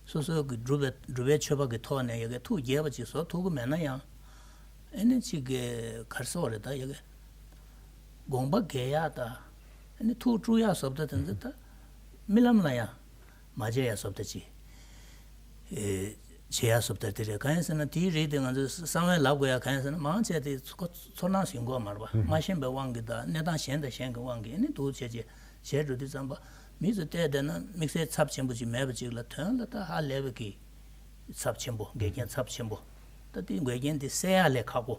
སོ་སོ་གི་སྒྲུབ་པའི་སྒྲུབ་པའི་ཆོས་པ་གི་ཐོག་ནས་ཡ་གི་ཐུགས་དགྱེས་པ་ཅིག་བཟོ་ཐུབ་ཀྱི་མེད་ན་ཡང་། ཨེ་ནི་ཅིག་གི་གར་སོགས་རེད་ད་ཡ་གི་དགོངས་པ་འགལ་ཡག་ད། ཨེ་ནི་ཐུགས་དཀྲུག་ཡག་བཟོ་ལྟ་དེ་ཚོ་ད་རྨི་ལམ་ལ་ཡང་མ་བྱེད་ཡག་བཟོ་ལྟ་ཅིག་ཨེ། བྱེད་ཡ་སོབ་ལྟར་དེ་རེད། གང་ཡིན་ཟེར་ན་དེའི་རིགས་དེ་ང་ཚོས་གསང་བའི་ལབ་དགོས་ཡ་གང་ཡིན་ཟེར་ན་མང་ཆེ་དེ་ཁོ་ཚོར་སྣང་ཞིག་འགོག་མ་རེད་པ། མ་ཤེས་པའི་དབང་གིས་དང་གནས་སྟངས་གཞན་དང་གཞན་གྱི་དབང་གིས་ཨ་ནི་འདུག་བྱས་བྱས་བྱས་འགྲོ་དུས་ཙམ་པ་མི་ཚོ་བལྟས་བསྡད་ན་དམིགས་བསལ་ཚབས་ཆེན་པོ་ཅིག་མེད་པ་ཅིག་ལ་དོན་ལ་ད་ཧ་ལས་པའི་གི་ཚབས་ཆེན་པོ་འགལ་རྐྱེན་ཚབས་ཆེན་པོ་ད་དེ་འགལ་རྐྱེན་དེ་སེལ་ཡ་ལས་ཁག་པོ།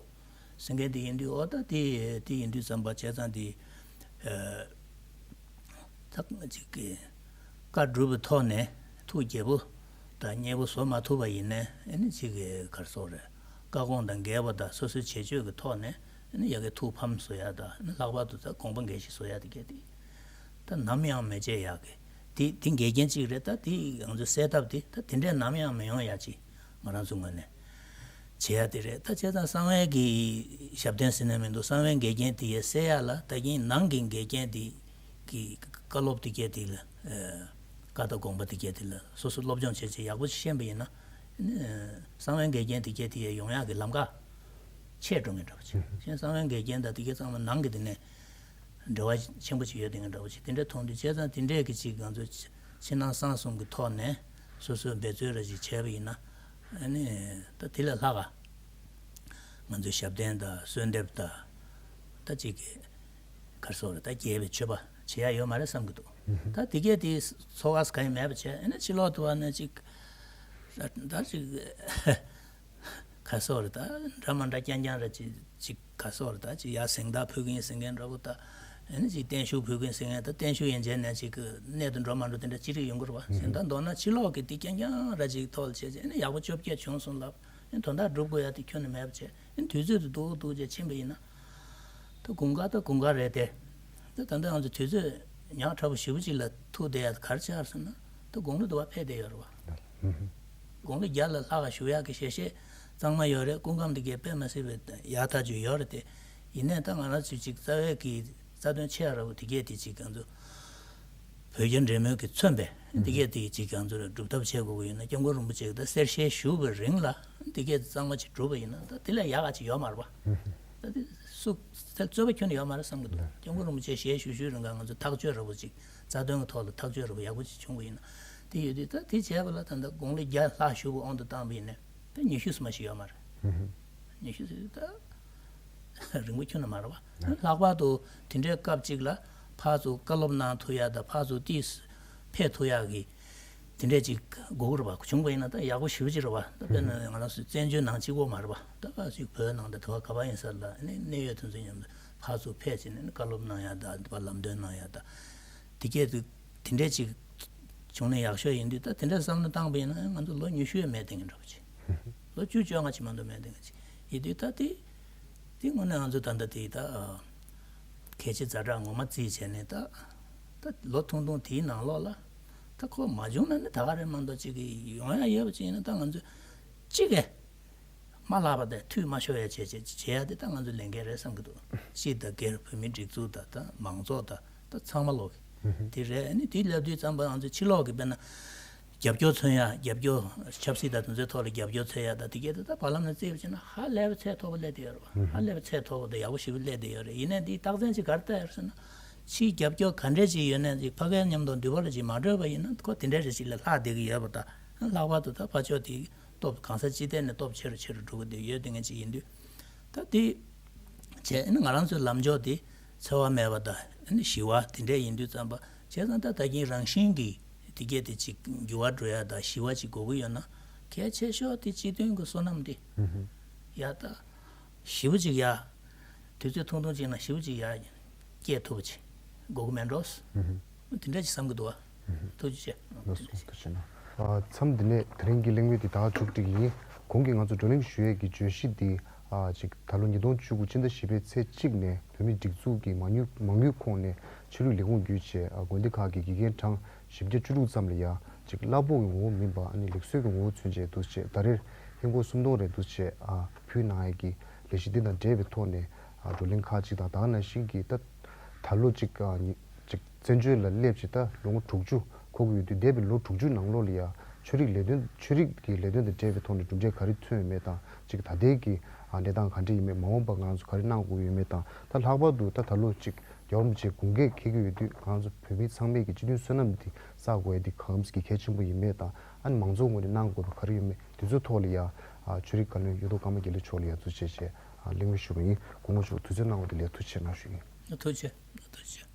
ཟེར་མཁན་དེ་ཡིན་དུས་འོ་ད་དེ་དེ་ཡིན་དུས་ཙམ་པ་བྱས་ཙང་དེ་ཨ་ད་ཅིག་གི་བཀའ་སྒྲུབ་པའི་ཐོག་ནས་ཐུགས་དགྱེས་པོ་དང་མཉེས་པོ་བཟོ་མ་ཐུབ་པ་ཡིན་ནའི་ཨ་ནི་ཅིག་གི་གར་སོགས་རེད། བཀའ་དགོངས་དང་འགལ་བ་དང་སོ་སོའི་བྱེད་སྤྱོད་ཀྱི་ཐོག་ནས་ཨ་ནི་ཡ་གི་ཐུགས་ཕམ་བཟོ་ཡ་དང་ཨ་ནི་ལྷག་པར་དུ་ད་དགོངས་པ་འགལ་ཞིག་བཟོ་ཡ་དེ་གས་དེ་ད་ནམ་ཡང་མི་བྱེད་ཡ་གི་དེ་དེ་འགལ་རྐྱེན་གཅིག་རེད། ད་དེ་ང་ཚོའི་སེལ་ཐབས་དེ་ད་དེ་འདྲས་ནམ་ཡང་མི་ཡོང་ཡ་ཅིག་ང་རང་ཚོའི་ངོས་ནས། བྱེད་ཡ་དེ་རེད། ད་བྱས་ཙང་གསང་བའི་གི་ཞབས་བརྟན་ཟེར་ན་མི་འདུག་གསང་བའི་འགལ་རྐྱེན་དེ་ཡས་སེལ་ཡ་ལ་ད་གིན་ནང་གི་འགལ་རྐྱེན་དེ་གི་བཀའ་སློབ་དེ་གས་དེ་ལ་ཨ་བཀའ་དང་དགོངས་པ་དེ་གས་དེ་ལ་སོ་སོ་སློབ་སྦྱོང་བྱས་བྱས་ཡག་པོ་ཞིག་ཤེས་པ་ཡིན་ན་ཨ་ནི་གསང་བའི་འགལ་རྐྱེན་དེ་གས་དེ་ཡས་ཡོང་ཡ་གི་ལམ་ཁ་ ཆད་འགྲོ་མཁན་འདྲ་པོ་ཅིག་གཞན་གསང་བའི་འགལ་རྐྱེན་དང་དེ་གའི་ཚང་མ་ནང་གི་དེ་ནས་འབྲེལ་བ་ཆེན་པོ་ཅིག་ཡོད་དེ་འདྲ་པོ་ཅིག་དེ་འདྲ་མཐོང་དུས་བྱས་ཙང་དེ་འདྲས་ཀྱི་ཅིག་ང་ཚོ་ཕྱི་ནང་གསང་གསུམ་གྱི་ཐོག་ནས་སོ་སོའི་འབད་རྩོལ་ར་ཅིག་བྱས་པ་ཡིན་ན་ཨ་ནི་ད་དེ་ལས་ལྷག་ག་ང་ཚོའི་ཞབས་བརྟན་དང་གསོལ་འདེབས་དང་ད་ཅིག་གི་ག་རེ་ཟེར་དགོས་རེད། ད་རྒྱས་པའི་མཆོད་པ་བྱེད་ཡ་ཡོད་མ་རེད་བསམ་གྱི་འདུག་ད་དེ་གས་དེ་ཚོགས་ག་ས་ག་ཡིན་མེད་པ་བྱས་ཨ་ནི་ཕྱི་ལོག་ཏུ་བ་ནས་ཅིག་ད་ཅིག་ཁ་སོགས་རེད། ད་འདྲ་མ་འདྲ་རྐྱང་རྐྱང་རེད། ཅིག་ཅིག་ཁ་སོགས་རེད། ད་ཅིག་ཡར་གཟེངས་རྟགས་ཕུལ་གིན་ཟེར་མཁན་འདྲ་པོ་ད་ཨ་ནི་ཅིག་བརྟན་བཞུགས་ཕུལ་གིན་ཟེར་མཁན། ད་བརྟན་བཞུགས་ཡན་ཆད་ནས་ཅིག་གི་གནད་དུ་འགྲོ་མ་འགྲོ་དེ་འདྲ་ཅི་རིགས་ཡོང་གི་རེད་པ། ཟེར་ད་མདོར་ན་ཕྱི་ལོགས་ཀྱི་དེ་རྐྱང་རྐྱང་ར་ཅིག་ཐོག་ལ་བྱས་བྱས་ཨ་ནི་ཡག་པོ་བཅོ་བརྒྱད་བྱུང་སོང་ལབ་ཨ་ནི་དོན་དག་སྒྲུབ་དགོས་ཡ་དེ་ཁྱོན་ནས་མེད་པ་བྱས་ཨ་ནི་དུས་ཚོད་དེ་སྡུག་སྡུག་བྱས་ཕྱིན་པ་ཡིན་ན། ད་དགུན་ཁ་ད་དགུན་ཁ་རེད་དེ། ད་ད་ལྟ་ང་ཚོ་དུས་ཚོད་ཉག་ཕྲ་པོ་ཞེ་པོ་ཅིག་ལ་ཐུག་བསྡད་ཡ་ག་རེ་ཆགས་ཟེར་ན་ད་དགུང་ལོ་དུ་བ་ཕེབས་བསྡད་ཡོད་རེད་པ། དགུང་ལོ་བརྒྱ་ལ་ལྷག་ག་བཞུགས་ཡག་གི་ཞལ་བཞེས་གཙང་མ་ཡོད་རེད། སྐུ་ཁམས་འདི་གས་དཔེ་མ་སྲིད་པའི་ཡག་ཐག་ཆོད་ཡོད་རེད་དེ། ཡིན་ནའི་ད་ང་རང་ཚོས་ཅིག་རྩ་བའི་གི་རྩ་དོན་ཆེ་བ་འདྲ་པོ་དེ་གས་དེ་ཅིག་ང་ཚོ་བོད་རྒྱ་འབྲེལ་མོལ་གྱིས་མཚོན་པའི་དེ་གས་དེ་ཅིག་ང་ཚོ་ལ་སྒྲུབ་ཐབས་བྱེད་དགོས་ཀྱི་ཡོད་ན་སྐྱབས་མགོན་རིན་པོ་ཆེ་གིས་ད་གསེར་ཞལ་བཞུགས་པའི་རིང་ལ་དེ་གས་དེ་གཙང་མ་ཅིག་སྒྲུབ་པ་ཡིན་ན་ད་དེ་ལས་ཡག་ག་ཅིག་ཡོད་མ་རེད་པ། ད་དེ་སུ་ད་རྩོད་པ་ཁྱོན་ནས་ཡོད་མ་རེད་བསམ་གྱི་འདུག་སྐྱབས་མགོན་རིན་པོ་ཆེ་ཞལ་བཞུགས་བཞུགས་རིང་ག་ང་ཚོ་ཐག་གཅོད་འདྲ་པོ་ཅིག་རྩ་དོན་གྱི་ཐོག་ལ་ཐག་གཅོད་འདྲ་པོ་ཡག་པོ་ཅིག་བྱུང་བ་ཡིན་ན་དེ་ཡོད་དུས་ད་དེ་བྱས་པ་ལ་ད་ལྟ་དགུང་ལོ་བརྒྱ་ལྷག་བཞུགས་པའི་དབང་དུ་བཏང་བ་ཡིན་ནའི་ད་ཉི་ཤུ་ཙམ་ཞིག་ཡོད་མ་རེད། ཉི་ཤུ་ཙམ་ད་རིང་པོ་ཁྱོན་ནས་མ་རེད་པ། ལྷག་པར་དུ་དེ་འདྲའི་སྐབས་ཅིག་ལ་ཕར་ཚུར་བཀའ་སློབ་གནང་ཐུབ་ཡ་དང་ཕར་ཚུར་ཏོག་ཙམ་ཕེབས་ཐུབ་ཡ་གི་དེ་འདྲས་ཅིག་དགོས་ཀྱི་རེད་པ། བྱུང་བ་ཡིན་ན་ད་ཡག་པོ་ཞེ་པོ་ཅིག་རེད་པ། ད་དཔེར་ན་ང་རང་ཚོ་བཙན་བྱོལ་ནང་གཅིག་པོ་མ་རེད་པ། ད་ཕར་ཅིག་བོད་ནང་དང་དེ་བ་ག་པར་ཡིན་ས་ལ་ནི་གནད་ཡོད་དེ་ཚོ་མཉམ་དུ་ཕར་ཚུར་ཕེབས་བྱས་ནས་ནི་བཀའ་སློབ་གནང་ཡ་དང་དེ་བ་ལམ་སྟོན་གནང་ཡ་དང་དེ་གས་དེ་དེ་འདྲས་ཅིག་བྱུང་ན་ཡག་ཤོས་ཡིན་དུས། ད་དེ་འདྲ་བསམ་བློ་བཏང་པ་ཡིན་ན་ང་ཚོ་ལོ་ཉི་ཤུ་ཡས་མེད་དེ་འདྲ་པོ་ཅིག་ལོ་བཅུ་བཅོ་ལྔ་ཅིག་མ་གཏོགས་མེད་དེ་འདྲ་ཅིག་ཡིན་དུས། ད་དེ་དེ་དངོས་གནས་ང་ཚོ་ད་ལྟ་དེ་ད་གལ་ཆེ་ཛ་དྲག་ངོ་མ་བརྩིས་བྱས་ནས་ད་ད་ལོ་ཐུང་ཐུང་དེའི་ནང་ལོགས་ལ་ད་ཁོ་མ་བྱུང་ན་ནི་ད་ག་རེ་མ་གཏོགས་ཅིག་ཡོང་ཡ་ཡོད་པ་ཅིག་ཡིན་ན་ད་ང་ཚོ་གཅིག་གིས་མ་ལྷག་པ་དང་འཐུས་མ་ཤོར་ཡ་བྱས་བྱས་བྱས་ཡ་དེ་ད་ང་ཚོའི་ལས་འགན་རེད་བསམ་གྱི་འདུག་སྤྱི་དང་སྒེར་བོད་མིའི་སྒྲིག་འཛུགས་དང་ད་མང་ཚོགས་དང་ད་ཚང་མ་ལོག་གི་དེ་རེད། ཨ་ནི་དེ་ལབ་དུས་ཙམ་པ་ང་ཚོ་ཕྱི་ལོགས་ཀྱི་དཔེར་ན་རྒྱབ་སྐྱོར་མཚོན་ཡ། རྒྱབ་སྐྱོར་ཆབ་སྲིད་དང་དེ་ཚོའི་ཐོག་ལ་རྒྱབ་སྐྱོར་མཚོན་ཡ་དང་དེ་གས་དེ་ད་བར་ལམ་ནས་བརྩིས་པ་བྱས་ན་ཧ་ལས་པའི་ཚད་མཐོ་པོ་སླེབས་བསྡད་ཡོད་རེད་པ། ཧ་ལས་པའི་ཚད་མཐོ་པོ་དང་ཡག་པོ་ཞེ་པོ་སླེབས་བསྡད་ཡོད་རེད། ཡིན་ནའི་འདིའི་རྟགས་མཚན་ཅིག་ག་རེ་ལྟ་ཡོད་རེད་ཟེར་ན། ཕྱིའི་རྒྱབ་སྐྱོར་ག་འདྲས་ཅིག་ཡོད་ནའི་ཅིག་ཕ་གིར་མཉམ་དུ་འདུས་པ་ལ་ཅིག་མ་སྤྲོད་པ་ཡིན་ན་ཁོ་དེ་འདྲས་རེ་ཅིག་ལས་ལྷག་བསྡད་ཀྱི་ཡོད་པ་དང་། ལྷག་པར་དུ་ད་ཕར་ཕྱོགས་དེ་སྟོབས་གང་ས་ཅི་ཐད་ནས་སྟོབས་ཆེ་རུ་ཆེ་རུ་འགྲོ་གི་འདུག་ཡོད་དེ་འདྲས་ཅིག་ཡིན་དུས། ད་དེ་བྱས་ཨ་ནི་ང་རང་ཚོའི་ལམ་ཕྱོགས་དེ་འཚེ་བ་མེད་པ་དང་ཨ་ནི་ཞི་བ་དེ་འདྲས་ཡིན་དུས་ཙམ་པ་བྱས་ཙང་ད་ད་གིན་རང་བཞིན་གྱིས་དེ་གས་དེ་ཅིག་འགྱུར་བ་འགྲོ་ཡ་དང་ཞི་བ་ཅིག་དགོས་ཀྱི་ཡོད་ན་གལ་ཆེ་ཤོས་དེ་སྤྱི་མཐུན་གྱི་བསོད་ནམས་དེ་ཡ་ད་ཞེ་པོ་ཅིག་ཡ། དུས་ཚོད་ཐུང་ཐུང་ཅིག་ནང་ཞེ་པོ་ཅིག་ཡ་སྐྱེལ་ཐུབ་པ་ཅིག་དགོས་ཀྱི་མེད་འགྲོ། དེ་འདྲ་ཅིག་བསམ་གྱི་འདུག་བ། ཐུགས་རྗེ་ཆེ། ལགས་སོ། ཐུགས་རྗེ་ཆེ་གནང་། ཨ། མཚམས་འདི་ནས་དེ་རིང་གི་གླེང་མོལ་འདི་ད་གཅིག་སྒྲིལ་ཡིན། གོང་གི་ང་ཚོ་བགྲོ་གླེང་ཞུ་ཡས་ཀྱི་བརྗོད་གཞི་འདི། ཨ། ཅིག་ད་ལོ་ཉིས་སྟོང་བཅུ་དགུ་ཕྱི་ཟླ་བཞི་པའི་ཚེས་གཅིག་ནས་བོད་མིའི་སྒྲིག་འཛུགས་ཀྱི་མ་དངུལ་མ་དངུལ་ཁོངས་ནས་ཆོས་རིག་ལས་ཁུངས་བརྒྱུད་བྱས། ཨ། དགོན་སྡེ་ཁག་གི་དགེ་རྒན་གྲངས་བཞི་བརྒྱ་བཅུ་དྲུག་ཙམ་ལ་ཡ་ཅིག་གླ་ཕོགས་ཀྱི་ངོ་བོ་མིན་པ་ཨ་ནི་ལེགས་གསོལ་གྱི་ངོ་བོ་མཚོན་བྱས་འདུག་བྱས། ད་རེས་ཧིན་སྒོར་སུམ་སྟོང་རེ་འདུག་བྱས། ཨ། ཕུལ་གནང་ཡས་ཀྱི་ལས་གཞི་འདི་དང་འབྲེལ་བའི་ཐོག་ནས། ཨ། བགྲོ་གླེང་ཁག་ཅིག་དང་། ད་ག་ནང་བཞིན་གྱི་ད་ད་ལོ་ཅིག་ཨ། ཉི་ཅིག་བཙན་བྱོལ་ལ་སླེབས་བྱས་ད་ལོ་ངོ་དྲུག་ཅུ་འཁོར་གྱི་ཡོད་དུས། འདས་པའི་ལོ་དྲུག་ཅུ་ནང་ལོགས་ལ་ཡ་ཆོས་རིག་ལས་དོན་ཆོས་རིག་གི་ལས་དོན་དང་འབྲེལ་བའི་ཐོག་ནས་གྲུབ་འབྲས་ག་རེ་ཐོན་ཡོད་མེད་དང་། ཅིག་ད་ལྟའི་གི་ཨ། གནས་སྟངས་ག་འདྲ་ཡིན་མེད། མ་འོངས་པ་ང་ཚོ་ག་རེ་གནང་དགོས་ཡོད་མེད་དང་། ད་ལྷག་པར་དུ་ད་ད་ལོ་ཅིག་རྒྱལ་བ་རིན་པོ་ཆེ་དགུང་ཀྱག་འཁེལ་གྱི་ཡོད་དུས། ང་ཚོ་བོད་མི་ཚང་མས་ཀྱི་སྤྱི་མཐུན་བསོད་ནམས་འདི་བསགས་དགོས་ཡ་འདི་གང་གི་གལ་ཆེན་པོ་ཡིན་མེད་དང་། ཨ་ནི་མང་ཚོགས་ངོས་ནས་གནང་དགོས་པ་ག་རེ་ཡོད་མེད། དེ་ཚོའི་ཐོག་ལ་ཡ། ཨ། ཆོས་རིག་བཀའ་བློན་གཡུ་ཐོག་ཀརྨ་དགེ་ལེགས་མཆོག་ལ་ཡ་ཐུགས་རྗེ་ཆེ། ཨ། གླེང་མོལ་ཞུ་བ་ཡིན། སྐུ་ངོ་མཆོག་དུས་ཚོད་གནང་བ་དེ་ལ་ཐུགས་རྗེ་ཆེ་གནང་ཞུ་ཡིན། ཐུགས་རྗེ་ཆེ། ཐུགས་རྗེ་ཆེ།